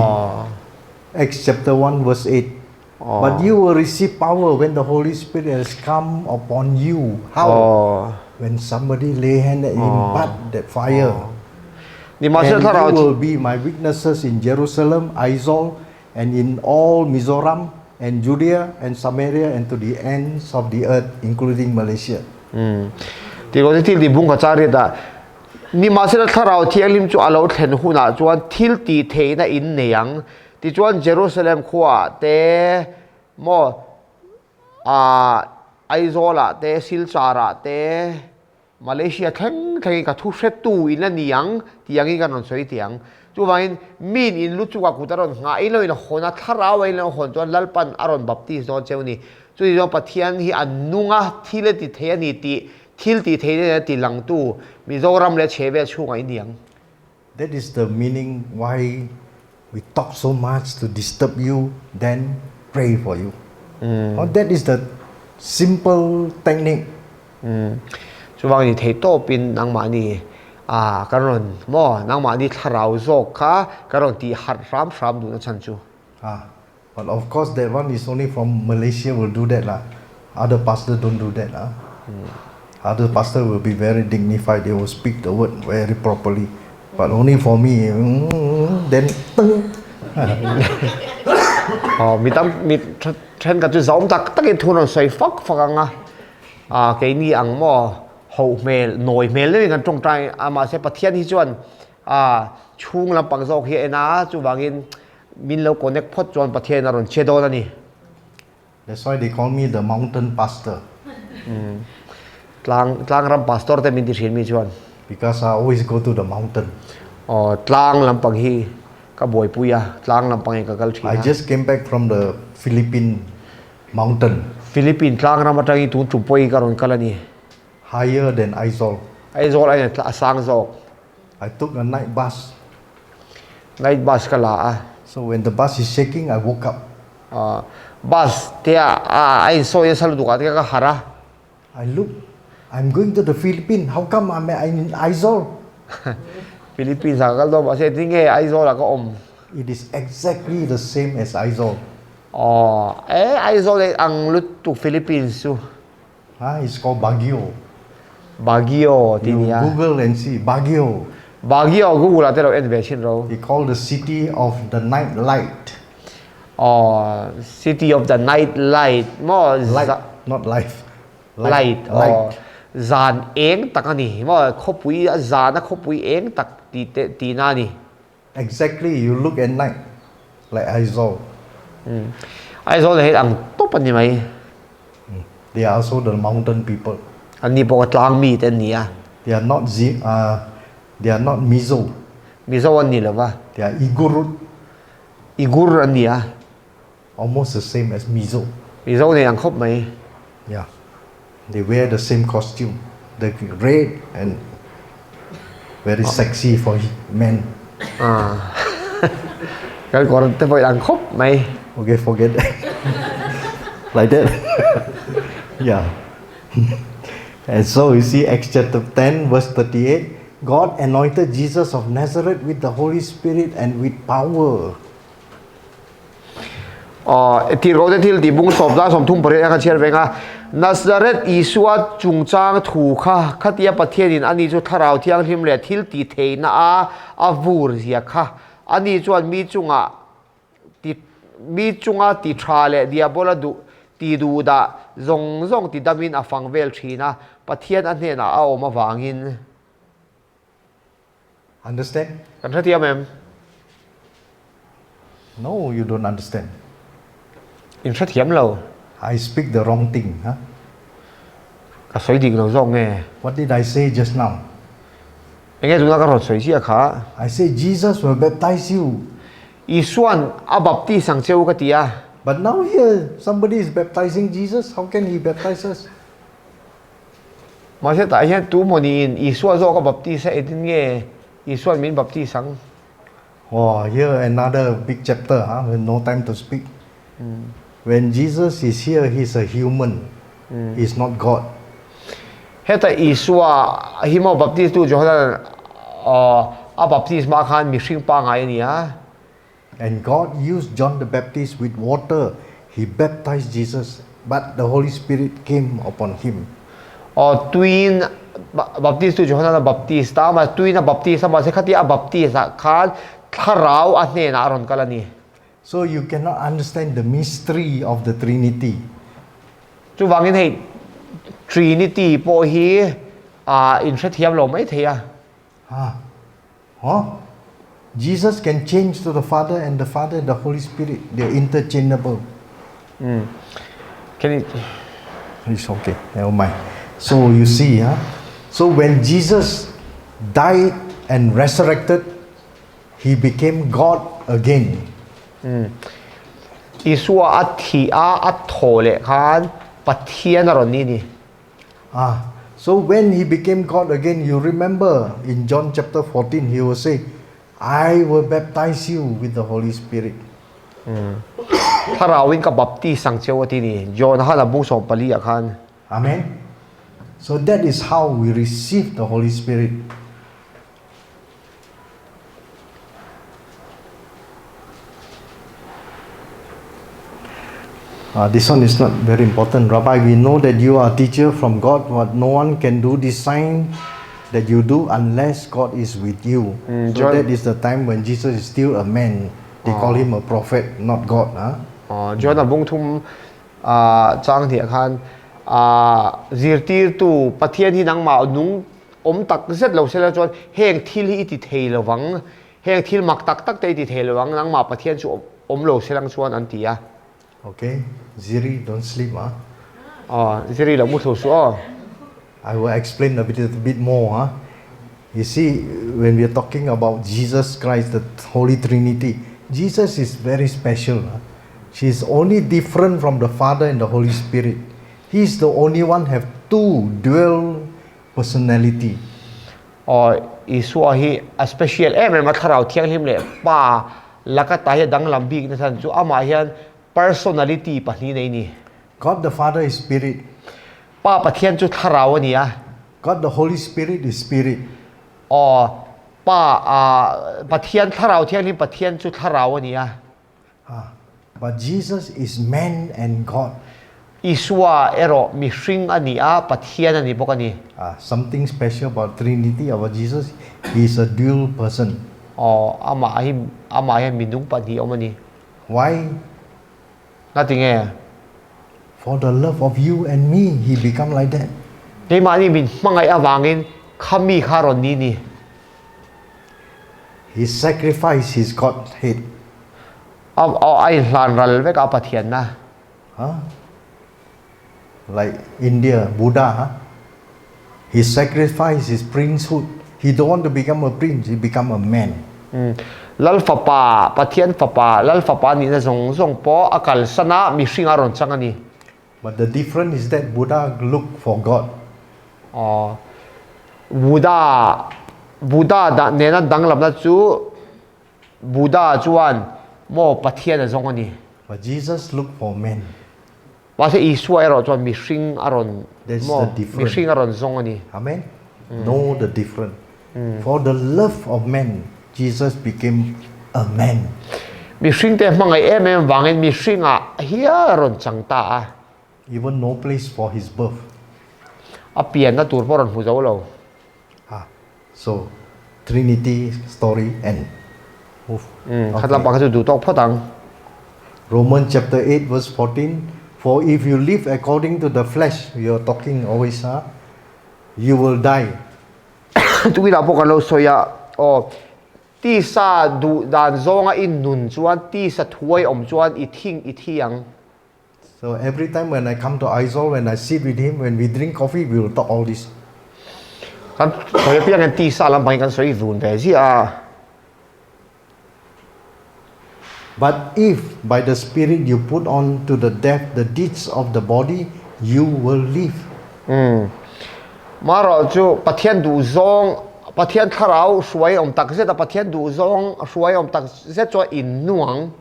Acts chapter 1 verse 8. But you will receive power when the Holy Spirit has come upon you. How? When somebody lay hand and impart that fire. Nimahsela And thlarau you will be my witnesses in Jerusalem, Aizawl, and in all Mizoram, and Judea, and Samaria, and to the ends of the earth, including Malaysia. Ti ko thil ti bung ka chari da Nimahsela Thlarau Thianghlim chu a lo thlen hunah chuan thil tih theihna in nei ang. Tichuan Jerusalem khuaah te, maw, ah, Aizawlah te, Silcharah te, Malaysia thleng thlengin ka thu hretu in la ni ang tih angin kan rawn sawi teh ang. Chuvangin miin in lu chungah kut a rawn nghah in lo in hawn a, Thlarau a in lo hawn chuan Lalpan a rawn baptist dawn cheu ni. Chutichuan Pathian hi a nung a, thil a ti thei a ni tih Thil tih theih nen a ti langtu Mizoram leh chhehvel chhungah i niang. That is the meaning why we talk so much to disturb you then pray for you. Oh that is the simple technique. Chuvang ni thei tawpin nangmahni ah kan rawn maw nangmahni thlarau zawk kha kan rawn tih harh hram hram duhna chhan chu. Ah But of course that one is only from Malaysia will do that lah. Other pastor don't do that lah. Other pastor will be very dignified. They will speak the word very properly. But only for me, then teng. Oh, mi tam mi thenkhat chu zawm tak takin thu rawn sawi fak fak ang a. Ah, keini ang maw hoh hmel, nawi hmel deuhin kan tawngtai a, mahse Pathian hi chuan ah chhung lampang zawk hi a en a, chuvangin Min lo connect phawt chuan Pathian a rawn che dawn a ni. That's why they call me the mountain pastor. Tlang tlang ram pastor te min ti thin mi chuan. Because I always go to the mountain. Aw tlang lampang hi ka buaipui a, tlang lampang hi ka kal thin a. I just came back from the Philippine mountain. Philippine tlang ram atangin tun tum pawhin ka rawn kal a ni. Higher than Aizawl. Aizawl aiin a sang zawk. I took a night bus. Night bus ka la a. So when the bus is shaking, I woke up. Uh, bus te a a insawi nasa lutuk ah te ka harh a. I look, I'm going to the Philippines. How come I'm in Aizawl? Philippines ah ka kal dawn mahse tinge Aizawl ah ka awm. It is exactly the same as Aizawl. Aw, eh Aizawl eh ang lutuk Philippines chu. Ha, it's called Baguio. Baguio tih You nia. Google and see Baguio. Baguio Google ah te lo en ve thin ro. They call the city of the night light. Aw, city of the night light maw? Light, not life. Light, aw. Zan eng tak a ni maw? Khawpui, zana khawpui eng tak tih te tihna a ni. Exactly, you look at night like Aizawl. Aizawl hi ang tawp a ni mai. They are also the mountain people. An ni pawh tlang mi te an ni a. They are not Zi, they are not Mizo. Mizo an ni lo va. They are Igurut. Igur an ni a. Almost the same as Mizo. Mizo nei ang khawp mai. Yeah. They wear the same costume. The red and very sexy for men. Ah. Kan kawr te pawh ang khawp mai. Okay, forget that. Like that. Yeah. And so you see Acts chapter 10 verse 38, God anointed Jesus of Nazareth with the Holy Spirit and with power. Aw, tirhkoh te thil tih bung sawmzang 38 a ka chhiar veng a, Nazareth Isua chungchang thu kha khatia Pathianin ani chu Thlarau Thianghlim leh thil tih theihna a a vur zia kha ani chuan mi chungah ti mi chunga ti tha leh diabola duh ti duh dah zawng zawng ti damin a fang vel thin a, Pathian a hnenah a awm avangin. Understand? Kan hrethiam em? No, you don't understand. In hrethiam lo. I speak the wrong thing, huh? Ka sawi dik lo zawk nge? What did I say just now? Enge tuna ka rawn sawi chiah kha? I say Jesus will baptize you. Isuan a baptis ang che u ka ti a. But now here somebody is baptizing Jesus, how can he baptize us? Mahse tah hian tu maw niin Isua zawk a baptis a, engtin nge Isuan min baptis ang? Aw, here another big chapter ha, we no time to speak. When Jesus is here, he is a human, he is not God. Heta Isua hi maw baptistu Johana'n a baptisma khan mihring pangai a ni a. And God used John the Baptist with water, he baptized Jesus, but the Holy Spirit came upon him. Aw, tuiin baptistu Johana'n a baptist a, mahse tuiin a baptist a, mahse khatia a baptist ah khan thlarau a hnenah a rawn kal a ni. So you cannot understand the mystery of the Trinity. Chuvangin hei Trinity pawh hi ah in hrethiam lo mai thei a. Ha. Huh? Jesus can change to the Father and the Father and the Holy Spirit. They are interchangeable. Can you... It's okay. Never mind. So you see, huh? So when Jesus died and resurrected, He became God again. Isua a thih a, a thaw leh khan Pathian a rawn ni a ni. Ah, so when he became God again, you remember in John chapter 14, he will say, I will baptize you with the Holy Spirit. Thlarauin ka baptis ang cheu a ti ni, John han a bung 14 ah khan. Amen. So that is how we receive the Holy Spirit. Uh, this one is not very important. Rabbi, we know that you are a teacher from God, but no one can do this sign that you do unless God is with you. So John- that is the time when Jesus is still a man. They call him a prophet, not God. Huh? John a bung thum chang hnih ah khan zirtirtu Pathian hi nangmah nung awm tak zet lo sela chuan heng thil hi i ti thei lo vang, heng thil mak tak tak te i ti thei lo vang, nangmah Pathian chu awm lo selang chuan an ti a. Okay, Ziri don't sleep ah. Aw, Ziri lo mu thlu suh aw. I will explain a bit, a bit more ah. You see, when we are talking about Jesus Christ, the Holy Trinity, Jesus is very special. Ah. She is only different from the Father and the Holy Spirit. He is the only one have two dual personality. Aw, Isua hi a special em em a, Thlarau Thianghlim leh Pa laka ta hi a danglam bik na chhan chu amah hian personality pahnih nei ni. God the Father is spirit. Pa Pathian chu Thlarau a ni a. God the Holy Spirit is spirit. Aw, Pa Pathian Thlarau Thianghlim Pathian chu Thlarau a ni a. Ah, but Jesus is man and God. Isua erawh mihring a ni a, Pathian a ni bawk a ni. Ah, something special about Trinity, about Jesus, he is a dual person. Aw, amah hi, amah hian minung pahnih awm a ni. Why? Ngati nge? For the love of you and me, he become like that. Keimahni min hmangaih avangin kha mi kha rawn ni ni. He sacrificed his Godhead. A a inhlan ral vek a Pathianna. Huh? Like India, Buddha, huh? He sacrificed his princehood. He don't want to become a prince, he become a man. Lal fapa, Pathian fapa, Lal fapa nihna zawng zawng pawh a kalsan a, mihring a rawn chang a ni. But the difference is that Buddha look for God. Aw, Buddha, Buddha dah nena danglamna chu Buddha chuan maw Pathian a zawng a ni. But Jesus look for man. Mahse Isua erawh chuan mihring a rawn That's maw the difference. mihring a rawn zawng a ni. Amen. Know the difference. For the love of man, Jesus became a man. Mihring te hmangaih em em vangin mihringah hial a rawn chang ta a. Even no place for his birth. A pianna tur pawh a rawn hmu zo lo. Ah, so Trinity story end. Move. Khat lampang kha chu duh tawk phawt ang. Romans chapter 8 verse 14, For if you live according to the flesh, we are talking always, huh? You will die. Tukinah pawh kan lo sawi a, aw, tisa duh dan zawnga i nun chuan, tisa thuai awm chuan i thing i thi ang. So every time when I come to Aizawl, when I sit with him, when we drink coffee, we will talk all this. Kan sawi apiang hian tisa lampang hi kan sawi vun ve ziah a. But if by the Spirit you put on to the death the deeds of the body, you will live. Marawh chu Pathian duh zawng, Pathian thlarau hruai awm tak zet a, Pathian duh zawng hruai awm tak zet chuan in nuang.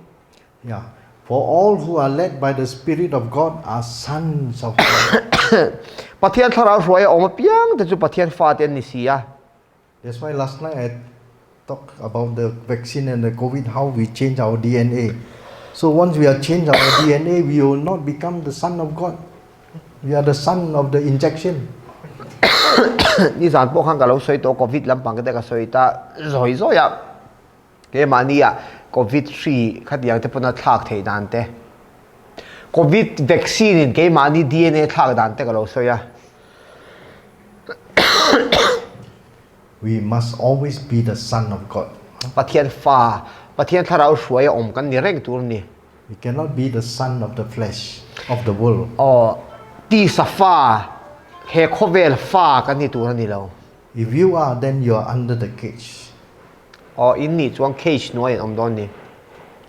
Yeah. For all who are led by the Spirit of God are sons of God. Pathian thlarau hruai awm apiang te chu Pathian fate an ni si a. That's why last night I talked about the vaccine and the COVID, how we change our DNA. So once we are changed our DNA, we will not become the son of God. We are the son of the injection. Nizan pawh khan ka lo sawi tawh Covid lampang te ka sawi ta zawi zawi a. Keimahni ah Covid hri khatiang te pawn a thlak theih dan te. Covid vaccine in keimahni DNA thlak dan te ka lo sawi a. We must always be the son of God. Pathian fa, Pathian thlarau hruai a awm kan ni reng tur a ni. We cannot be the son of the flesh, of the world. Aw, tisa fa, he khawvel fa kan ni tur a ni lo. If you are, then you are under the cage. Aw, in nih chuan cage hnuai an awm dawn ni.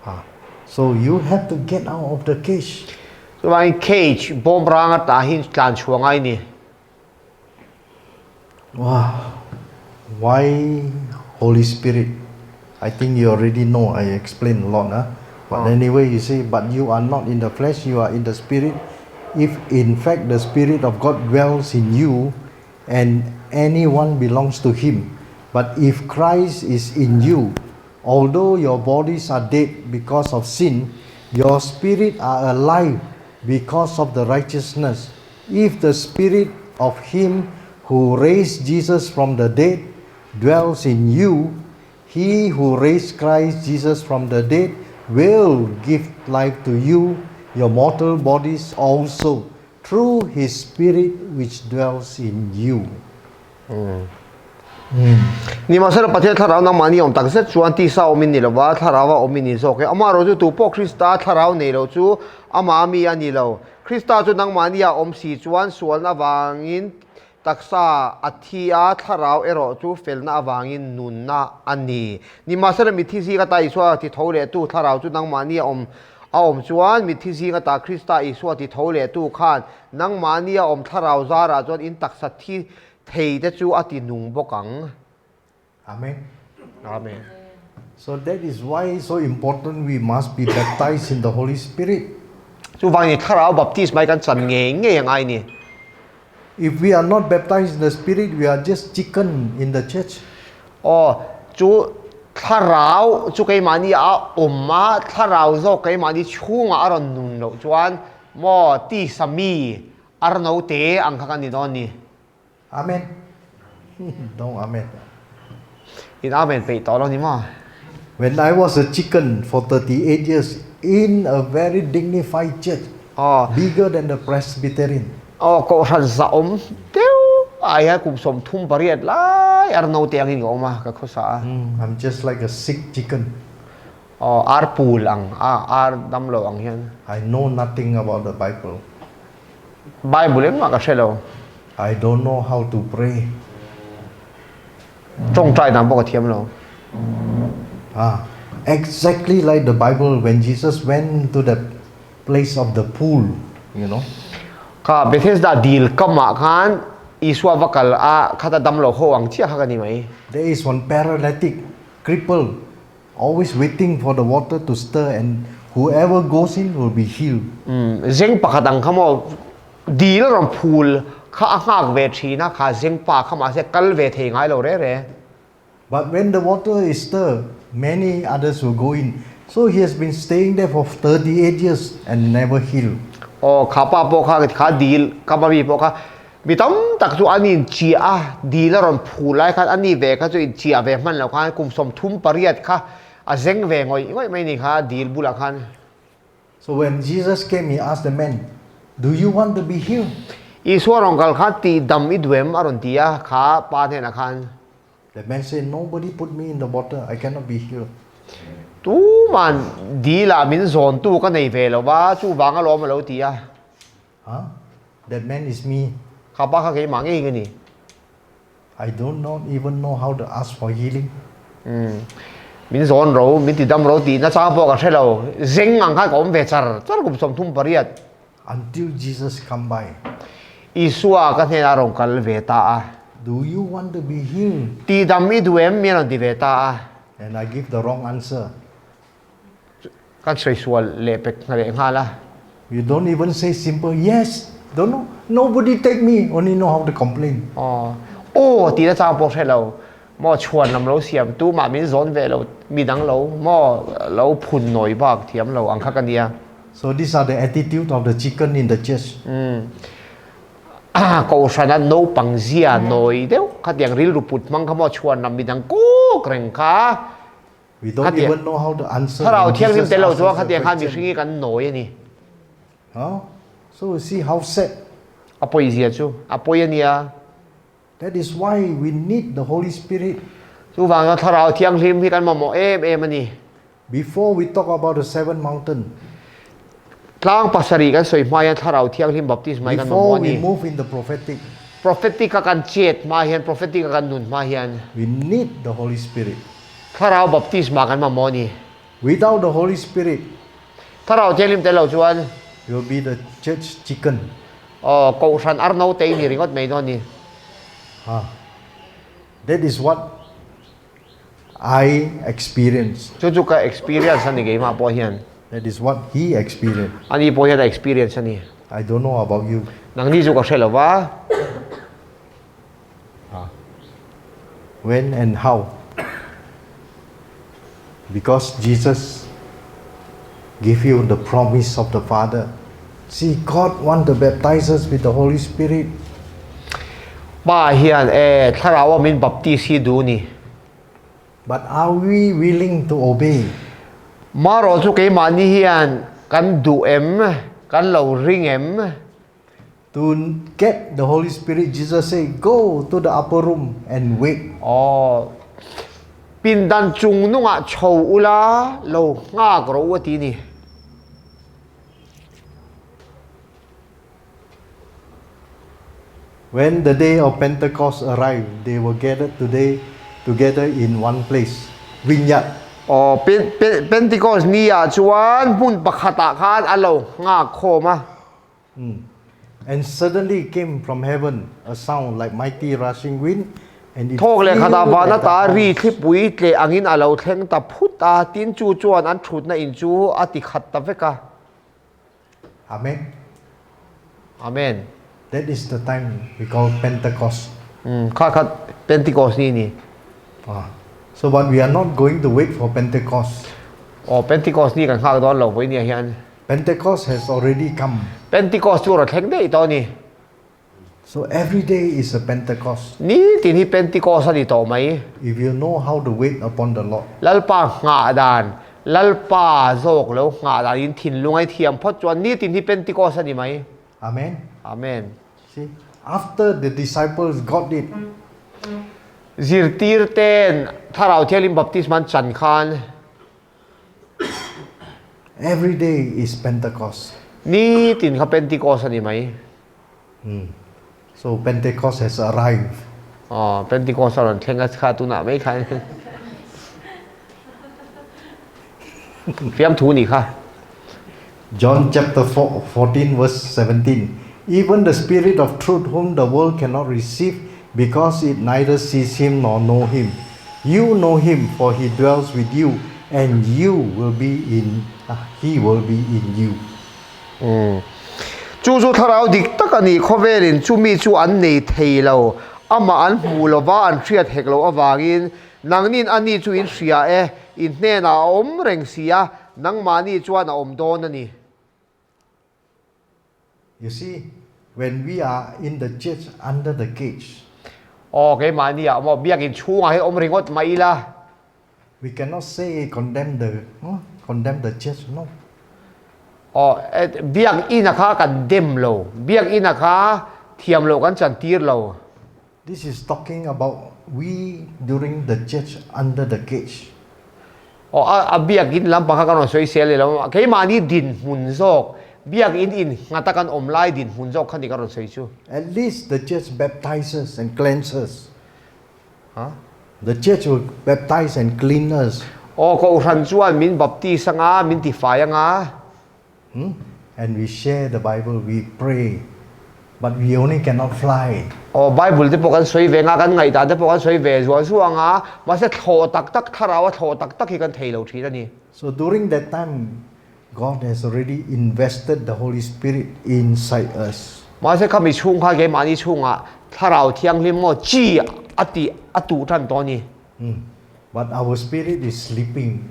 Ah, so you have to get out of the cage. Chuvangin cage bawm rang ata hi tlan chhuah ngai ni. Wow, why Holy Spirit? I think you already know, I explained a lot. Huh? But anyway, you see, but you are not in the flesh, you are in the Spirit. If in fact the Spirit of God dwells in you, and anyone belongs to Him. But if Christ is in you, although your bodies are dead because of sin, your spirit are alive because of the righteousness. If the spirit of him who raised Jesus from the dead dwells in you, he who raised Christ Jesus from the dead will give life to you, your mortal bodies also, through his spirit which dwells in you. Nimahsela Pathian thlarau nangmahni awm tak zet chuan tisa awm in ni lova, thlarau a awm in ni zawk e. Amaherawhchu chu tupawh Krista thlarau nei lo chu amah mi a ni lo. Krista chu nangmahni a awm si chuan sualna avangin taksa a thi a, thlarau erawh chu felna avangin nunna a ni. Nimahsela mitthi zing ata Isua ti tho lehtu thlarau chu nangmahni a awm a awm chuan mitthi zing ata Krista Isua ti tho lehtu khan nangmahni a awm thlarau zarah chuan in taksa thi thei te chu a ti nung bawk ang. Amen. Amen. So that is why so important we must be baptized in the Holy Spirit. Chuvangin thlarau baptisma hi kan chan ngei ngei a ngai ni. If we are not baptized in the Spirit, we are just chicken in the church. Aw, chu thlarau chu keimahni a awm a, thlarau zawk keimahni chhungah a rawn nun loh chuan maw tisa mi arno te ang kha kan ni dawn ni. Amen. Don't amen. In amen peih tawh lo ni maw? When I was a chicken for 38 years in a very dignified church, Aw. bigger than the Presbyterian. Aw, kohhran zahawm deuh ah hian kum 38 lai ar naute angin ka awm a, ka khawsa a. I'm just like a sick chicken. Aw, ar pul ang, ar damlo ang hian. I know nothing about the Bible. Bible engmah ka hre lo. I don't know how to pray. Tawngtai dan pawh ka thiam lo. Ah, exactly like the Bible when Jesus went to the place of the pool, you know. Kha Bethesda dil kamah khan Isua va kal a, khata damlo ho ang chiah kha ka ni mai. There is one paralytic, crippled, Always waiting for the water to stir and whoever goes in will be healed. Umm zeng pakhat ang kha maw dil rawn phul kha a nghak ve thin a kha zeng pa kha mahse kal ve thei ngai lo re re. But when the water is stirred, many others will go in. So he has been staying there for 38 years and never healed. Aw kha pa pawh kha kha dil ka mami pawh kha Mi tam tak chu an inchiah a, dil a rawn phu lai khan a ni ve kha chu inchiah ve hman lo khan kum 38 kha a zeng ve ngawih ngawih mai ni kha dil bulah khan. So when Jesus came he asked the man, Do you want to be healed? Isua rawn kal khan tih dam i duem a rawn ti a kha pa hnenah khan. The man said, Nobody put me in the water, I cannot be healed. Tuman dilah min zawntu ka nei ve lo va, chuvang alawm a lo ti a. Huh? That man is me. Kha pa kha keimah ngei ka ni. I do not even know how to ask for healing. Umm. Min zawn ro, min ti dam ro tih nachang pawh ka hre lo. Zeng ang khan ka awm ve char char kum 38. Until Jesus come by. Isua ka hnenah a rawn kal ve ta a. Do you want to be healed? Ti dam i duh em? Mi a rawn ti ve ta a. And I give the wrong answer. Kan sawi sual leh pek leh nghal a. You don't even say simple yes. Don't know. Nobody take me. Only know how to complain. Aw, aw tih nachang pawh hre lo. Maw chhuan lam lo siam tumah min zawn ve lo, midang lo maw lo phun nawi bak thiam lo ang kha ka nia. So these are the attitude of the chicken in the church. Umm. Kohhrana naupang zia nawi deuh khatiang rilru put hmang kha maw chhuan lam midang kuk reng kha. We don't even know how to answer Thlarau when Thianghlim Jesus tel lo asks chuan us a khatiang khan question. mihring hi kan nawi a ni. Huh? So you see how sad. A pawi zia chu a pawi a nia. That is why we need the Holy Spirit. Chuvang chuan Thlarau Thianghlim hi kan mamawh em em a ni. Before we talk about the seven mountain. Tlang pasarih kan sawi hma hian Thlarau Thianghlim baptisma hi kan mamawh Before a we ni. move in the prophetic. Prophetic a kan chet hma hian, prophetic a kan nun hma hian. We need the Holy Spirit. Thlarau baptisma kan mamawh a ni. Without the Holy Spirit. Thlarau Thianghlim tel lo chuan. You will be the church chicken. Aw, Kohhran arno te i ni ringawt mai dawn ni. Ha. That is what I experienced. Chu chu ka experience a ni keimah pawh hian. That is what he experienced. Ani pawh hian a experience a ni. I don't know about you. Nangni chu ka hre lo va. Ha. When and how? Because Jesus give you the promise of the Father. See, God want to baptize us with the Holy Spirit. Pa hian e thlarau a min baptis hi duh ni. But are we willing to obey? Marawh chu keimahni hian kan duh em? Kan lo ring em? To get the Holy Spirit, Jesus said, Go to the upper room and wait. Aw, pindan chung nungah chho ula, lo nghak rawh u a ti ni. When the day of Pentecost arrived, they were gathered today together in one place, vineyard. Aw, Pentecost ni ah chuan hmun pakhatah khan a lo nghak khawm a. And suddenly came from heaven a sound like mighty rushing wind, and it Thawk leh khatah filled van the ata ri house. thlipui tleh angin a lo thleng ta phut a, tin chu chuan an thutna in chu a ti khat ta vek a. Amen. Amen. That is the time we call Pentecost. Kha kha Pentecost ni ni. Ah. So but we are not going to wait for Pentecost. Aw, Pentecost ni kan nghak dawn lo vawinia hian. Pentecost has already come. Pentecost chu a rawn thleng daih tawh a ni. So every day is a Pentecost. Ni tin hi Pentecost a ni tawh mai. If you know how to wait upon the Lord. Lalpa nghah dan, Lalpa zawk lo nghah dan in thinlung a i thiam phawt chuan ni tin hi Pentecost a ni mai. Amen. Amen. See, after the disciples got it. Zirtir ten Thlarau Thianghlim baptisma an chan khan. Every day is Pentecost. Ni tin kha Pentecost a ni mai. So Pentecost has arrived. Aw, Pentecost a rawn thleng a kha tunah mai khan. Fiamthu ni kha. John chapter 14 verse 17 Even the Spirit of truth whom the world cannot receive because it neither sees him nor know him. You know him for he dwells with you and you will be in he will be in you. Chu chu thlarau dik tak a ni, khawvelin chumi chu an nei thei lo, amah an hmuh lova an hriat hek loh avangin nangnin a ni chu in hria e, in hnenah a awm reng si a, nangmahni chuan a awm dawn a ni. You see, when we are in the church under the cage. Aw, keimahni ah maw biakin chhungah hian awm ringawt mai ila. We cannot say condemn the, condemn the church, no. Aw, biakin a kha kan dem lo, biakin a kha thiam loh kan chan tir lo. This is talking about we during the church under the cage. Aw, a a biakin lampang kha kan rawn sawi sel leh lo a, keimahni dinhmun zawk, biakin in nghata kan awm lai dinhmun zawk kha ni ka rawn sawi chu. At least the church baptizes and cleanses. Huh? The church will baptize and clean us. Aw kohhran chuan min baptis anga, min tifai anga. Hmm? And we share the Bible, we pray, but we only cannot fly. Aw Bible te pawh kan sawi ve anga, kan ngaihdan te pawh kan sawi ve zual zual anga, mahse thlawh tak tak, thlarau a thlawh tak tak hi kan thei lo thin a ni. So during that time, God has already invested the Holy Spirit inside us. Mahse kha mi chhung kha keimahni chhungah Thlarau Thianghlim maw chi a tih a tuh tan tawh a ni. Hmm. But our spirit is sleeping.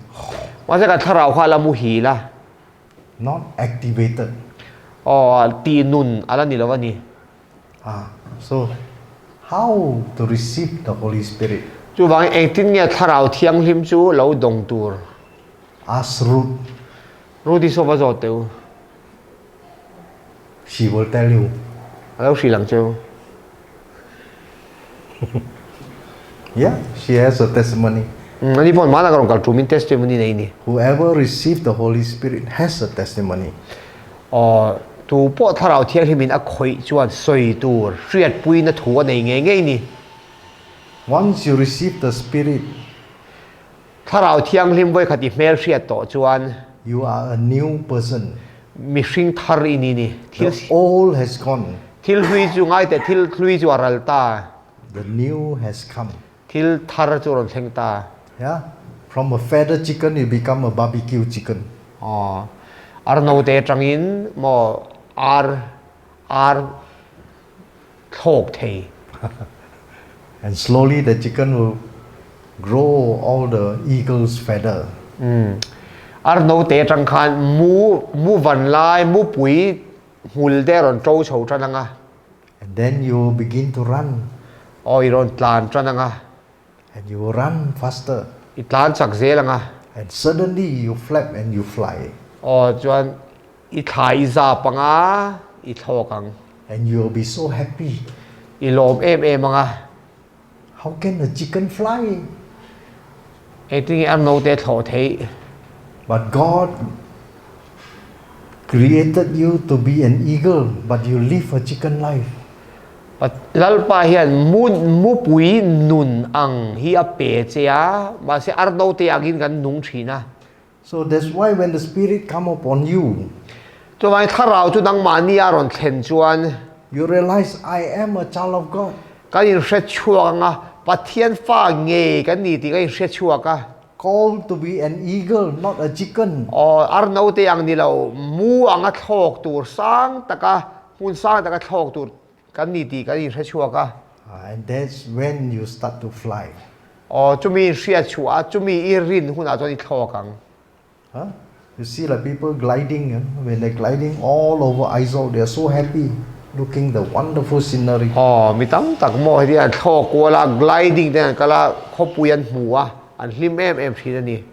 Mahse kan thlarau kha a la muhil a. Not activated. Aw, tih nun a la ni lo a ni. Ah, so how to receive the Holy Spirit? Chuvangin engtin nge Thlarau Thianghlim chu lo dawng tur? Ask Ruth. Ruth i sawp a zawt teh u. She will tell you. A lo hrilh ang cheu. Yeah, she has a testimony. Ani pawh hmanah ka rawn kal tumin testimony nei ni. Whoever received the Holy Spirit has a testimony. Aw, tu pawh Thlarau Thianghlimin a khawih chuan sawi tur hriatpuina thu a nei ngei ngei ni. Once you receive the Spirit, Thlarau Thianghlim vawikhat i hmel hriat tawh chuan. You are a new person. Mihring thar i ni ni. Thil The old has gone. Thil hlui chu ngai teh, thil hlui chu a ral ta. The new has come. Thil thar chu a rawn thleng ta. Yeah, from a feather chicken you become a barbecue chicken. Aw, ar note atangin maw ar ar thlawk thei. And slowly the chicken will grow all the eagle's feather. Umm. Ar note atang khan mu mu van lai mu pui hmul te a rawn to chho tan anga. And then you will begin to run. Aw i rawn tlan tan anga. And you will run faster. I tlan chak zel anga. And suddenly you flap and you fly. Aw chuan i thla i zap anga i thlawk ang. And you will be so happy. I lawm em em anga. How can a chicken fly? Engtin nge ar note thlawh theih? But God created you to be an eagle but you live a chicken life. Lalpa hian mu mupui nun ang hi a pe che a, mahse ar note angin kan nung thin a. So that's why when the Spirit come upon you, Chuvangin thlarau chu nangmahni a rawn thlen chuan, you realize I am a child of God. Kan inhre chhuak ang a, Pathian fa ngei kan ni tih kan inhre chhuak a. Called to be an eagle, not a chicken. Aw, ar note ang ni lo, mu anga thlawk tur sang taka, hmun sang taka thlawk tur kan ni tih kan inhre chhuak a. And that's when you start to fly. Aw, chumi inhriat chhuah a, chumi i rin hunah chuan i thlawk ang. Huh? You see like people gliding, eh? when they're gliding all over Aizawl, they are so happy looking the wonderful scenery. Aw, mi tam tak maw heti an thlawk kual a, gliding te an kal a, khawpui an hmu a, an hlim em em thin a ni.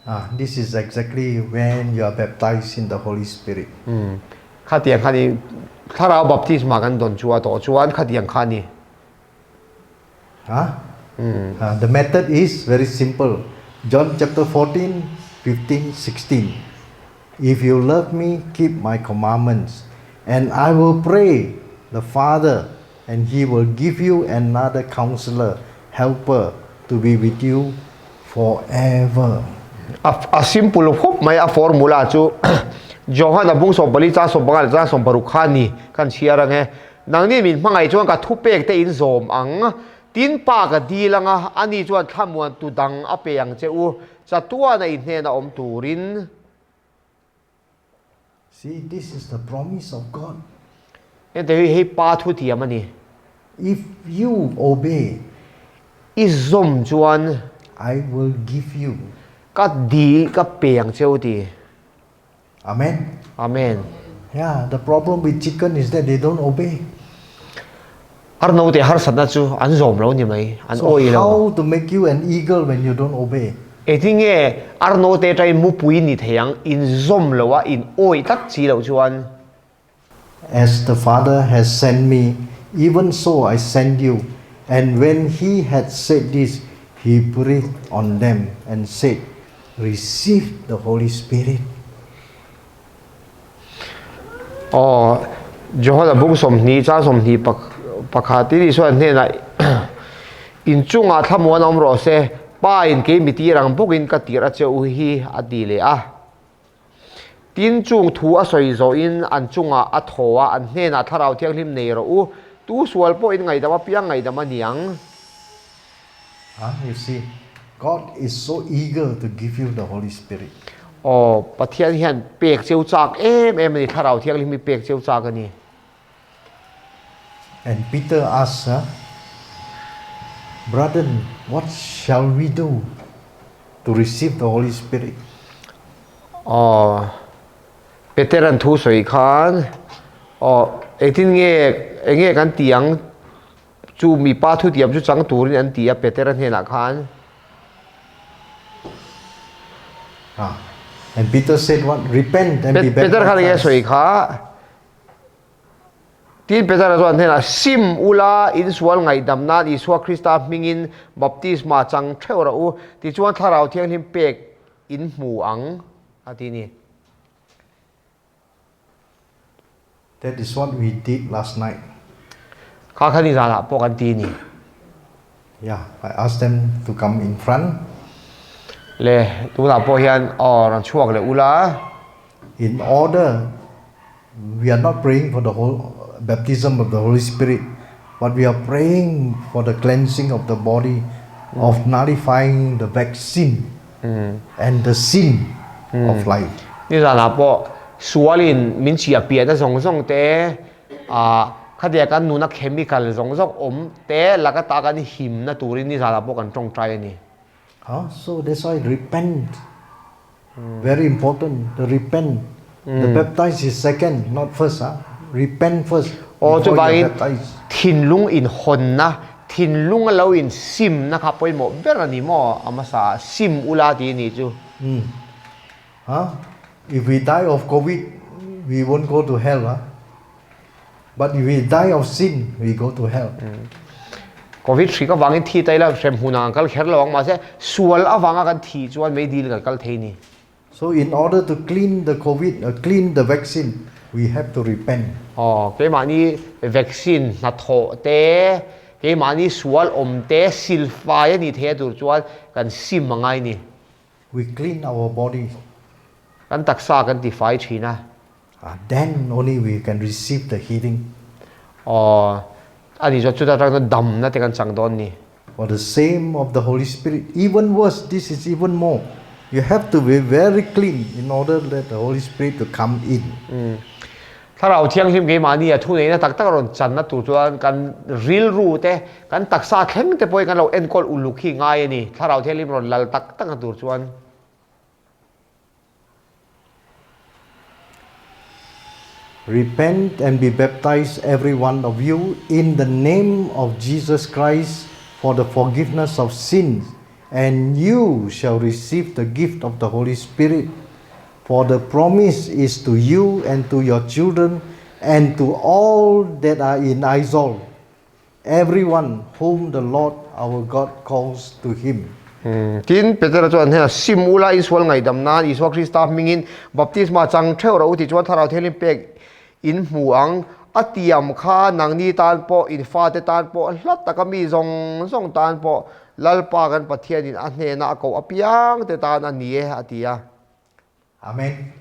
Ah, this is exactly when you are baptized in the Holy Spirit. Umm, khatiang kha ni, thlarau baptisma kan dawn chu a tawh chuan khatiang kha ni. Huh? Ah, the method is very simple. John chapter 14, 15, 16. If you love me, keep my commandments, and I will pray the Father, and he will give you another counselor, helper, to be with you forever. A, a simple khawp mai a formula chu Johan a bung 14 chang 15 leh chang 16 kha ni kan chhiar ang e. Nangni min hmangaih chuan ka thupek te in zawm ang. Tin pa ka dil ang a, ani chuan thlamuan tu dang a pe ang che u. Chatuan a i hnena awm turin. See, this is the promise of God. Hengte hi hei Pa thutiam a ni. If you obey. I zawm chuan. I will give you. Ka dil ka pe ang che u ti. Amen. Amen. Yeah, the problem with chicken is that they don't obey. Ar note harsatna chu an zawm lo ni mai, an So awih lo. how to make you an eagle when you don't obey? Engtin nge ar note atangin mupui ni thei ang, in zawm lo a, in awih tlat si loh chuan. As the Father has sent me, even so I send you. And when he had said this, he breathed on them and said, Receive the Holy Spirit. Aw, Johana bung 20 chang 20 pakhat in Isua hnenah, In chungah thlamuan awm rawh se. Pa in kei mi tir ang bawkin ka tirh a che u hi, a ti leh a. Tin, chung thu a sawi zawhin an chungah a thaw a, an hnenah Thlarau Thianghlim nei rawh u, tu sual pawh in ngaihdam apiang ngaihdam a ni ang. Ah, you see, God is so eager to give you the Holy Spirit. Aw, Pathian hian pek cheu chak em em a ni, Thlarau Thianghlim hi pek cheu chak a ni. And Peter asked, ah, Brethren, what shall we do to receive the Holy Spirit? Aw, Peter-a'n thu sawi khan, Aw, engtin nge, eng nge kan ti ang? Chu mipa thutiam chu chang turin an ti a, Petera hnenah khan. Ah, and Peter said what? Repent and be Peter khan enge baptized. sawi kha? Tin Petera chuan hnenah, Sim ula, in sual ngaihdam nan Isua Krista hmingin baptisma chang theuh rawh u, tichuan Thlarau Thianghlim pek in hmu ang, a ti ni. That is what we did last night. Kha kha nizanah pawh kan ti ni. Yeah, I asked them to come in front. Le, tunah pawh hian aw rawn chhuak leh ula. In order, we are not praying for the whole baptism of the Holy Spirit, but we are praying for the cleansing of the body of nullifying the vaccine and the sin of life. Nizanah pawh sualin min chhia piahna zawng zawng te, ah khatia kan nuna chemical zawng zawng awm te laka ta kan himna turin nizanah pawh kan tawngtai a ni. Huh? So that's why repent very important. The repent, the baptize is second, not first. Huh? Repent first Aw before you are chuvangin baptized. thinlung inhawnna, thinlunga lo insimna kha pawimawh ber a ni maw? A hmasa ah sim ula tih a nih chu. Huh? If we die of COVID, we won't go to hell. Huh? But if we die of sin, we go to hell. Covid hrik avangin thi ta ila hremhmun ah kan kal kher lo ang mahse sual avanga kan thih chuan meidil kan kal thei ni. So in order to clean the covid, uh, clean the vaccine, we have to repent. Aw, keimahni vaccine hnathawh te, keimahni sual awm te silfai a nih theih a tur chuan kan sim a ngai ni. We clean our body. Kan taksa kan tifai thin a. Ah, then only we can receive the healing. Aw, ani chuan chuta tang chuan damna te kan chang dawn ni. For the same of the Holy Spirit, even worse, this is even more. You have to be very clean in order let the Holy Spirit to come in. Thlarau Thianghlim keimahni a thuneihna tak tak a rawn channa tur chuan kan rilru te, kan taksa thleng te pawhin kan lo enkawl uluk hi ngai a ni. Thlarau Thianghlim rawn lal tak takna tur chuan. Repent and be baptized every one of you in the name of Jesus Christ for the forgiveness of sins and you shall receive the gift of the Holy Spirit. For the promise is to you and to your children and to all that are in Aizawl, everyone whom the Lord our God calls to him. Tin, Petera chuan hnenah, Sim ula, Insual ngaihdam nan Isua Krista hmingin baptisma chang theuh rawh u tih chuan Thlarau Thianghlim pek in hmu ang. A tiam kha nangni tan pawh, in fate tan pawh, hla taka mi zawng zawng tan pawh Lalpa kan Pathianin a hnena a koh apiang te tan a ni e, a ti a. Amen.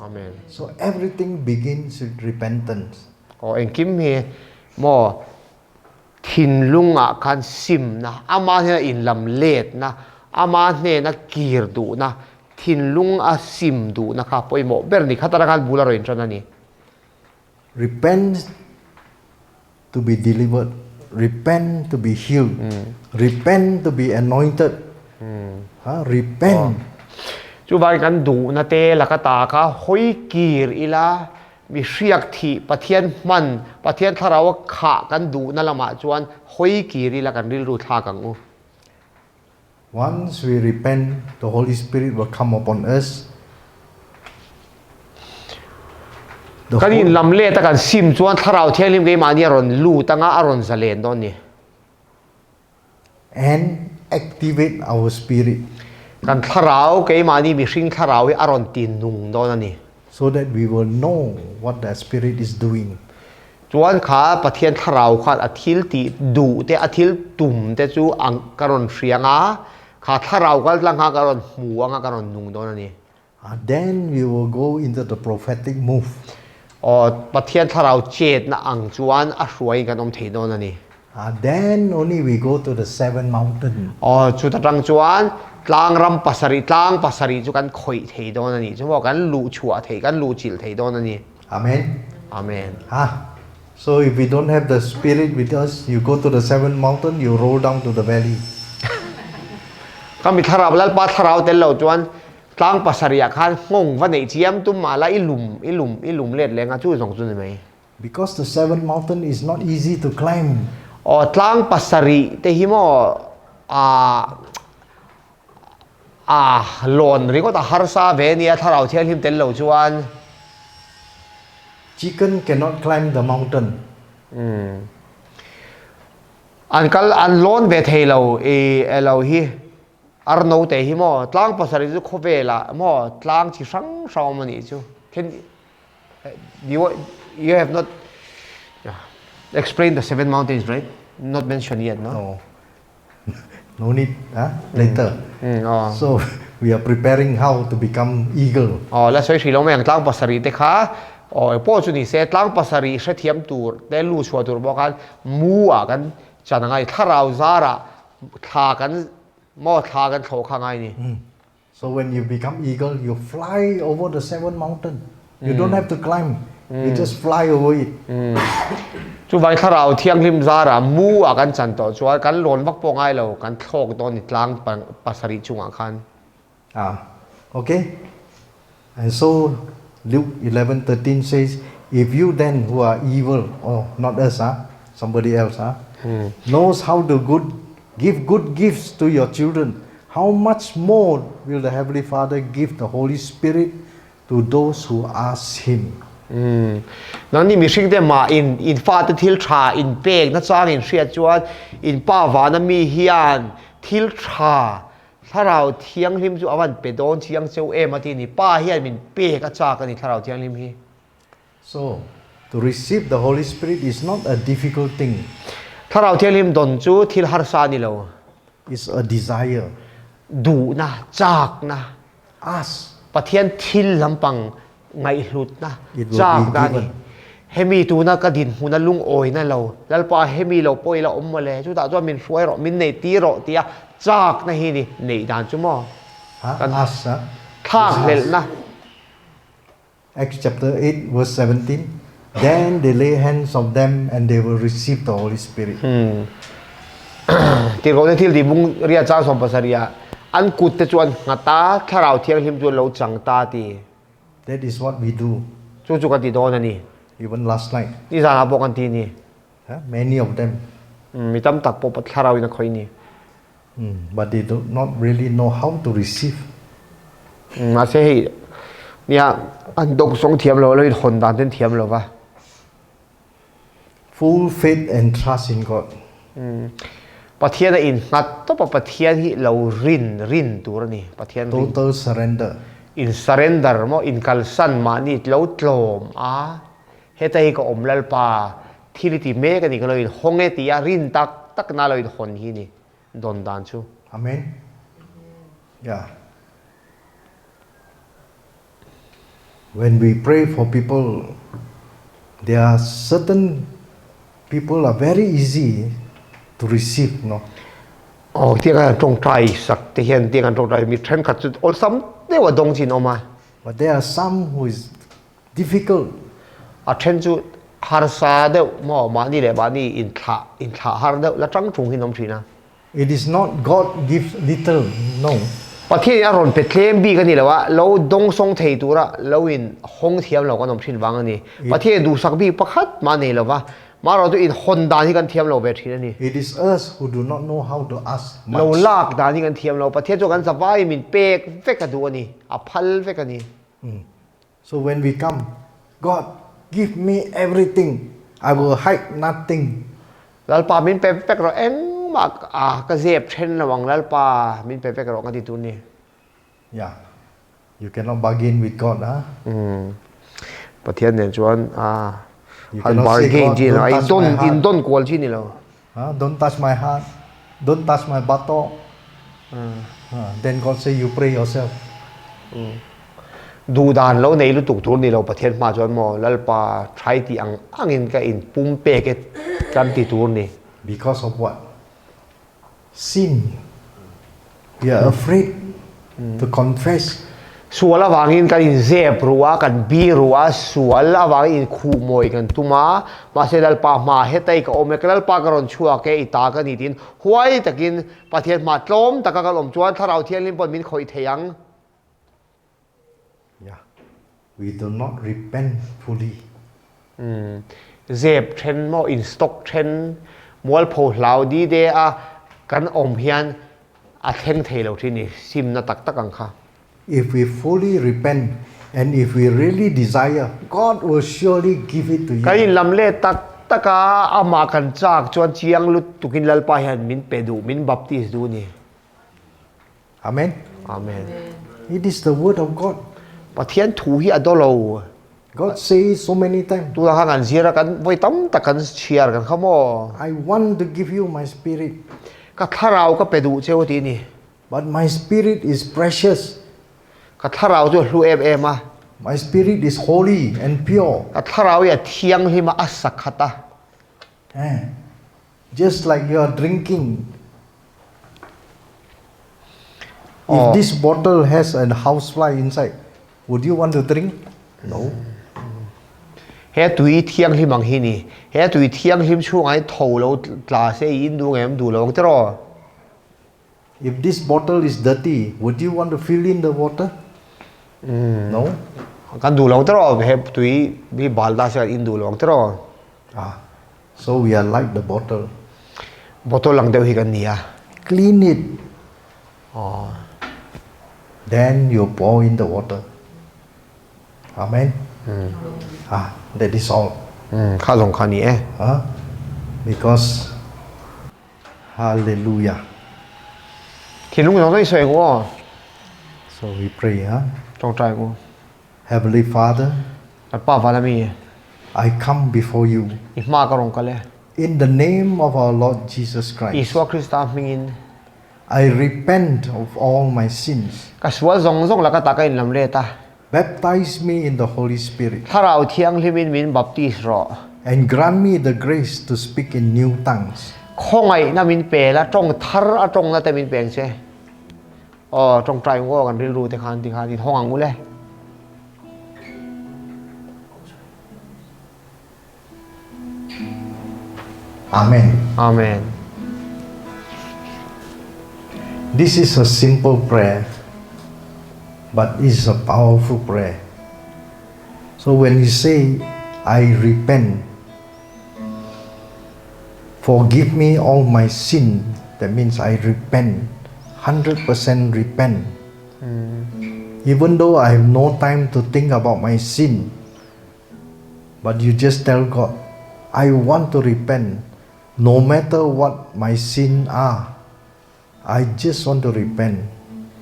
Amen. So everything begins with repentance. Aw engkim hi maw thinlungah khan simna, ama hnena inlam letna, ama hnena kir duhna, thinlung a sim duhna kha pawimawh ber ni. Khatara khan bul a rawn intan a ni. Repent to be delivered, repent to be healed, repent to be anointed, ha, repent. Chuvangin kan duhna te laka ta kha hawi kir ila, mi hriak thih, Pathian hman, Pathian thlarau a khah kan duhna lamah chuan hawi kir ila kan rilru thlak ang u. Once we repent, the Holy Spirit will come upon us. The Kan in lam let a kan sim chuan Thlarau Thianghlim keimahni a rawn lut anga a rawn zalen dawn ni. And activate our spirit. Kan thlarau keimahni mihring thlarau hi a rawn ti nung dawn a ni. So that we will know what that spirit is doing. Chuan kha Pathian thlarau khan a thil tih duh te, a thil tum te chu ang ka rawn hriang a, Kha thlarau kal tlang kha ka rawn hmu anga ka rawn nung dawn a ni. Then we will go into the prophetic move. Aw, Pathian thlarau chetna ang chuan a hruaiin kan awm thei dawn a ni. Then only we go to the seven mountain. Aw, chuta tang chuan tlang ram pasarih, tlang pasarih chu kan khawih thei dawn a ni. Chu maw kan luh chhuah thei, kan luh chilh thei dawn a ni. Amen. Amen. Ha. So if we don't have the spirit with us, you go to the seven mountain, you roll down to the valley. Ka mi thlarau Lalpa thlarau tel lo chuan tlang pasarih ah khan nghawng va neih chiam tum mah la i lum i lum i lum let leng a chu zawng chu ni mai. Because the seven mountain is not easy to climb. Aw tlang pasarih te hi maw ah ah lawn ringawt a harsa ve nia thlarau thianghlim tel lo chuan. Chicken cannot climb the mountain. Umm. An kal an lawn ve thei lo i elo hi ar note hi maw tlang pasarih chu khawvelah maw tlang chi hrang hrang awm anih chu can you you have not explain the seven mountains right not mention yet no no no need huh? later mm. Oh. So we are preparing how to become eagle. Oh, la soi hrilo mai ang tlang pasarih te kha oh pawh chu ni se tlang pasarih hrethiam tur te lu chhuah tur bawk khan mu ah kan chan angai thlarau zarah thla kan maw thla kan thlawh kha ngai ni. So when you become eagle, you fly over the seven mountain. You don't have to climb. You just fly over it. Chuvang thlarau thianghlim zarah mu ah kan chan tawh chuan kan lawn vak pawh ngai lo, kan thlawk dawn ni tlang pasarih chungah khan. Ah, okay. And so Luke 11:13 says, if you then who are evil, oh, not us, ah, somebody else, ah, knows how to good give good gifts to your children, how much more will the Heavenly Father give the Holy Spirit to those who ask Him? Nangni mihringte mah in in fate thil tha in pek na chang in hriat chuan in pa vana mi hian thil tha Thlarau Thianghlim chu a van pe dawn chiang cheu em a ti ni. Pa hian min pek a chak a ni Thlarau Thianghlim hi. So, to receive the Holy Spirit is not a difficult thing. Thlarau Thianghlim don chu thil harsa a ni lo. It's a desire. Duhna, chakna. Ask. Pathian thil lampang ngaihhlutna, It will be chakna a ni. given. Hemi tuna ka dinhmuna lungawina lo, Lalpa hemi lo pawh ila awm mawle, chutah chuan min hruai rawh, min nei tir rawh tia chakna hi ni neih dan chu maw? Ha? Kan Ask, ha? thlak hlelhna. Acts chapter 8 verse 17 Then they lay hands on them and they will receive the Holy Spirit. Tirhkohte thil tih bung ria chang 70 ah an kut te chu an nghat a, Thlarau Thianghlim chu an lo chang ta ti. That is what we do. Chu chu kan ti dawn a ni. Even last night. Nizan ah pawh kan ti ni. Many of them. Mi tam tak pawh Thlarau in a khawih ni. But they do not really know how to receive. Mahse hei nia an dawng sawng thiam lo lo in hawn dan ten thiam lo va. Full faith and trust in God. Pathian a in nghat tawp a Pathian hi lo rin rin tur a ni. Pathian rin. Total surrender. In surrender maw in kalsan mahni lo tlawm a heta hi ka awm Lalpa thil i ti mek a ni ka lo in hawng e ti a rin tak tak na lo in hawn hi ni dawn dan chu. Amen. Yeah. When we pray for people, there are certain people are very easy to receive, no? Aw, tiang an tawngtai sak te hian tiang an tawngtai mi thenkhat chu awlsam deuh a dawng chin awm a. But there are some who is difficult. A then chu harsa deuh maw mahni leh mahni inthlah inthlah har deuh la tang tung hin awm thin a. It is not God gives little, no. Pathian in a rawn pe tlem bik a ni lo a, lo dawngsawng thei tura lo in hawng thiam lo kan awm thin vang a ni. Pathian in duhsak bik pakhat mah nei lo va, marawh chu in hawn dan hi kan thiam lo ve thin a ni. It is us who do not know how to ask much. Lo lak dan hi kan thiam lo. Pathian chuan kan zavai min pek vek a duh a ni, a phal vek a ni. So when we come, God, give me everything, I will hide nothing. Lalpa min pe vek rawh engmah a ka zep then lo ang Lalpa min pe vek rawh ka ti tur ni. Yeah. You cannot bargain with God, huh? Pathian nen chuan a You han cannot say, bargain God, chi don't lo, touch don my heart. in don kual chi ni lo. Huh? Don't touch my heart. Don't touch my buttock. Then God say you pray yourself. Duh dan lo nei lutuk tur ni lo Pathian hma chuan maw Lalpa try tih ang angin ka in pum pek e kan ti tur ni. Because of what? Sin. We are afraid to confess. Sual avangin kan in zep ru a, kan bi ru a, sual avangin in khuh mawi kan tum a, mahse Lalpa hma hetai ka awm e, ka Lalpa ka rawn chhuak e, i ta ka ni tiin huai takin Pathian hma tlawm taka kan awm chuan Thlarau Thianghlim pawhin min khawih thei ang. Yeah. We do not repent fully. Umm. Zep then maw in stock then mualpho hlau di de a kan awm hian a thleng thei lo thin i simna tak tak ang kha. If we fully repent and if we really desire, God will surely give it to you. Kan in lam leh tak tak a amah kan chak chuan chiang lutukin Lalpa hian min pe duh, min baptist duh a ni. Amen. Amen. It is the word of God. Pathian thu hi a do lo. God says so many times. Tuna kha kan zir a kan voi tam tak kan chhiar kan kha maw. I want to give you my spirit. Ka thlarau ka pe duh cheu ti ni. But my spirit is precious. Ka thlarau chu a hlu em em a. My spirit is holy and pure. Ka thlarau hi a thianghlim a, a sakhat a. Eh. Just like you are drinking. If this bottle has a housefly inside, would you want to drink? No. He tui thianghlim ang hi ni. He tui thianghlim chhungah hi tho lo tla se i in duh ngei em duh lo ang tiraw? If this bottle is dirty, would you want to fill in the water? No. Kan duh lo ang tiraw? He tui hi bal ta se kan in duh lo ang tiraw? Ah, so we are like the bottle. Bottle ang deuh hi kan ni a. Clean it. Oh. Then you pour in the water. Amen. Mm. Ah, that is all. Mm, kha zong kha ni e. Ah, because Hallelujah. Thinlung zong zong i sawi ngu. So we pray, huh? Tawngtai ngu. Heavenly Father, Kan Pa van ami. I come before you. I hma ka rong kal e. In the name of our Lord Jesus Christ. Isua Krista hmingin. I repent of all my sins. Ka sual zong zong laka ta ka in lam let a. Baptize me in the Holy Spirit. Thlarau Thianghlim in min baptis rawh. And grant me the grace to speak in new tongues. Khawngaihna min pe la, tawng thar a tawngna te min peng che. Aw, tawngtai ngaw kan rilru te khan tikhan in hawng ang u le. Amen. Amen. This is a simple prayer, but it's a powerful prayer. So when you say, I repent, forgive me all my sin, that means I repent, 100% repent. Even though I have no time to think about my sin, but you just tell God, I want to repent no matter what my sin are. I just want to repent.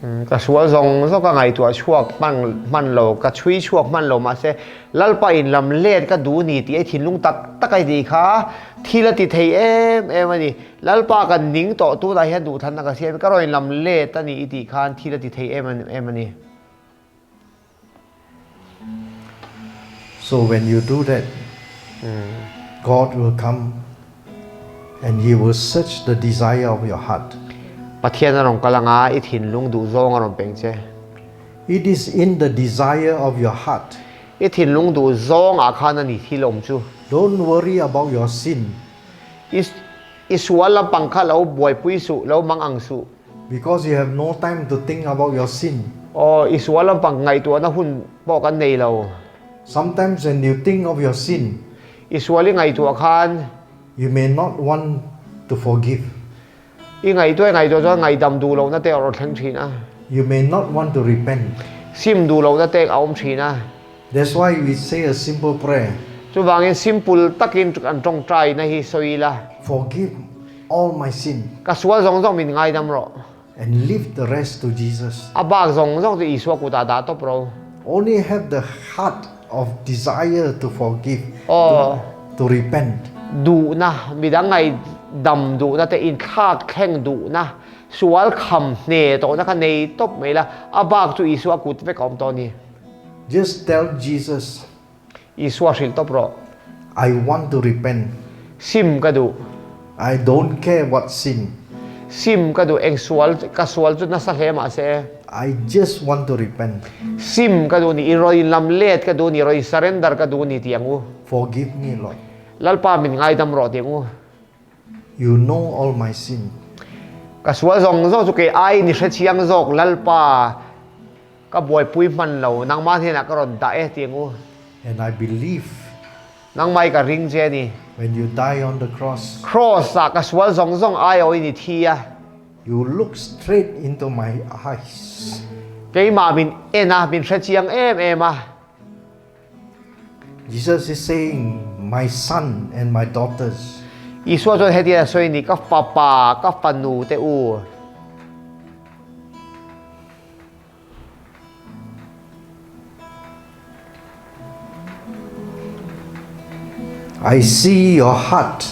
Ka sual zawng zawng ka ngaihtuah chhuak hman hman lo, ka chhui chhuak hman lo mahse Lalpa in lam let ka duh ni tih ei thinlung tak tak a tih kha thil a ti thei em em a ni. Lalpa kan ning tawh tunah hian duhthlanna ka siam ka rawn in lam let a ni i tih khan thil a ti thei em em a ni. So when you do that, God will come and he will search the desire of your heart. Pathian a rawn kal anga i thinlung duh zawng a rawn peng che. It is in the desire of your heart. I thinlung duh zawng ah khan a ni thil awm chu. Don't worry about your sin. I i sual lampang kha lo buaipui suh, lo mang ang suh. Because you have no time to think about your sin. Aw, i sual lampang ngaihtuahna hun pawh kan nei lo. Sometimes when you think of your sin. I sual i ngaihtuah khan. You may not want to forgive. I ngaihtuah i ngaihtuah chuan ngaihdam duh lohna te a rawn thleng thin a. You may not want to repent. Sim duh lohna te a awm thin a. That's why we say a simple prayer. Chuvangin simple takin kan tawngtaina hi sawi ila. Forgive all my sin. Ka sual zawng zawng min ngaidam rawh. And leave the rest to Jesus. A bak zawng zawng chu Isua kutah dah tawp ro. Only have the heart of desire to forgive, Aw. to repent. Duhna, midang ngaidam duhna te inthlak thleng duhna. Sual kham hne tawhna kha nei tawp mai la, a bak chu Isua kut vek a awm tawh a ni. Just tell Jesus. Isua hrilh tawp rawh. I want to repent. Sim ka duh. I don't care what sin. Sim ka duh, eng sual, ka sual chu nasa hle mahse. I just want to repent. Sim ka duh ni, i rawn lam let ka duh ni, rawn surrender ka duh ni tih ang u. Forgive me Lord. Lalpa min ngaidam rawh tih ang u. You know all my sin. Ka sual zawng zawng chu kei aiin i hrechiang zawk Lalpa, ka buaipui hman lo, nangmah hnenah ka rawn dah e tih ang u. And I believe. Nangmah i ka ring che a ni. When you die on the cross. Cross ah ka sual zawng zawng ai awin i thi a. You look straight into my eyes. Keimah min en a, min hrechiang em em a. Jesus is saying, My son and my daughters. Isua chuan hetiang a sawi a ni, Ka fapa, ka fanu te u. I see your heart.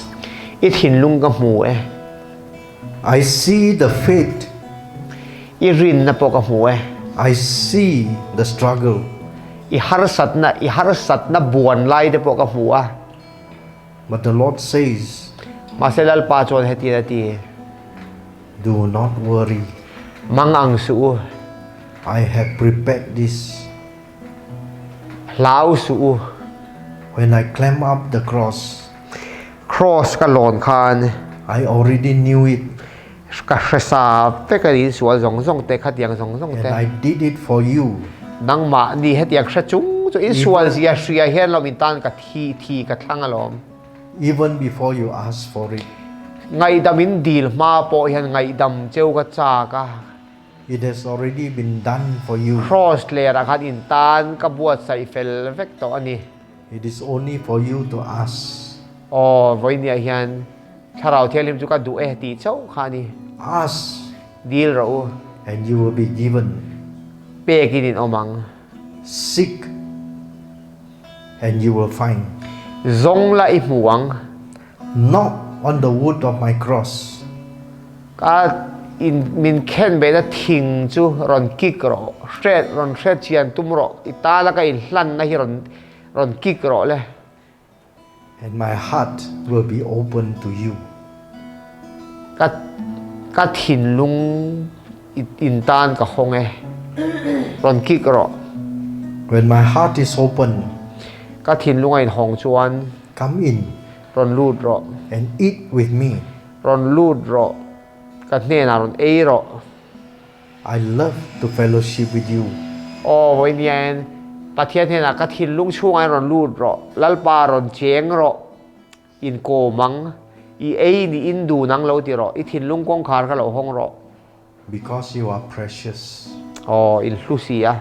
I thinlung ka hmu e. I see the faith. I rinna pawh ka hmu e. I see the struggle. I harsatna, i harsatna buan lai te pawh ka hmu a. But the Lord says. Mahse Lalpa chuan hetian a ti. Do not worry. Mang ang suh u. I have prepared this. Hlau suh u. When I climb up the cross. Cross ka lawn khan. I already knew it. Ka hre sa vek a ni sual zawng zawng te khatiang zawng zawng te. And I did it for you. Nangmah ni hetiang hre chung chu in sual zia hria hian lawm in tan ka thi thi ka thlang alawm. Even before you ask for it. Ngaihdam in dil hma pawh hian ngaihdam cheu ka chak a. It has already been done for you. Cross lerah khan in tan ka buatsaih fel vek tawh a ni. It is only for you to ask. Aw, vawinia hian Thlarau Thianghlim chu ka duh e tih chauh kha a ni. Ask. Dil rawh u. And you will be given. Pekin in awm ang. Seek and you will find. Zawng la i hmu ang. Knock on the wood of my cross. Ka in min khen beh na thing chu rawn kik rawh, hret rawn hret chian tum rawh, i tala ka in hlan na hi rawn rawn kik rawh le. And my heart will be open to you. Ka ka thinlung in tan ka hawng e, rawn kik rawh. When my heart is open. Ka thinlung a in hawng chuan. Come in. Rawn lut rawh. And eat with me. Rawn lut rawh. Ka hnenah rawn ei rawh. I love to fellowship with you. Aw, vawiin Pathian hnenah ka thinlung chhungah rawn lut rawh. Lalpa rawn cheng rawh. In kawm ang. I ei ni in dun ang lo ti rawh. I thinlung kawngkhar kha lo hawng rawh. Because you are precious. Aw, in hlu si a.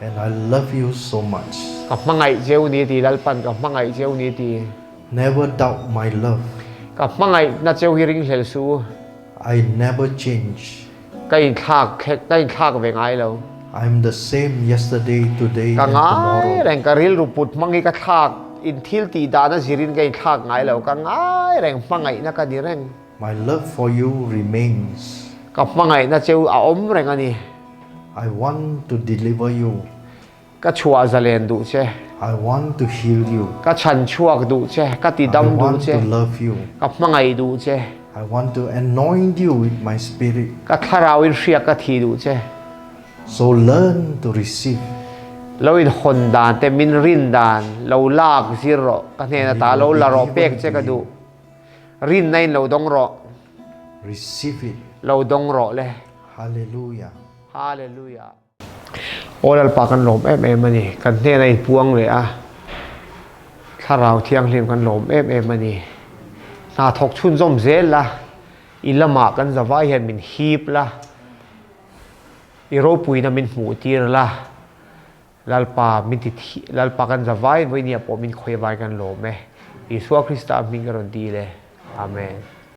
And I love you so much. Ka hmangaih cheu ni ti, Lalpan ka hmangaih cheu ni ti. Never doubt my love. Ka hmangaih na cheu hi ringhlel suh u. I never change. Ka inthlak thlek, ka inthlak ve ngai lo. I'm the same yesterday, today Ka and ngai tomorrow. reng, ka rilru put hmang hi ka thlak, in thil tih dan a zirin ka inthlak ngai lo, ka ngai reng, hmangaihna ka ni reng. My love for you remains. Ka hmangaihna cheu a awm reng a ni. I want to deliver you. Ka chhuah zalen duh che. I want to heal you. Ka chhan chhuak duh che. Ka ti dam duh che. I want to love you. Ka hmangaih duh che. I want to anoint you with my spirit. Ka thlarau in hriak ka thi duh che. So learn to receive. Lo in hawn dan te min rin dan lo lak zir rawh. Ka hnen ata lo la rawh pek che ka duh. Rinna in lo dawng rawh. Receive it. Lo dawng rawh le. Hallelujah. Hallelujah. Aw Lalpa kan lawm em em a ni. Kan hnena in puang leh a. Thlarau Thianghlim kan lawm em em a ni. Hna thawk chhunzawm zel la. I lamah kan zavai hian min hip la. I ropuina min hmuh tir la. Lalpa min ti thi Lalpa kan za vai vawinia pawh min khawi vai kan lawm e. Isua Krista hming ka rawn dil e. Amen.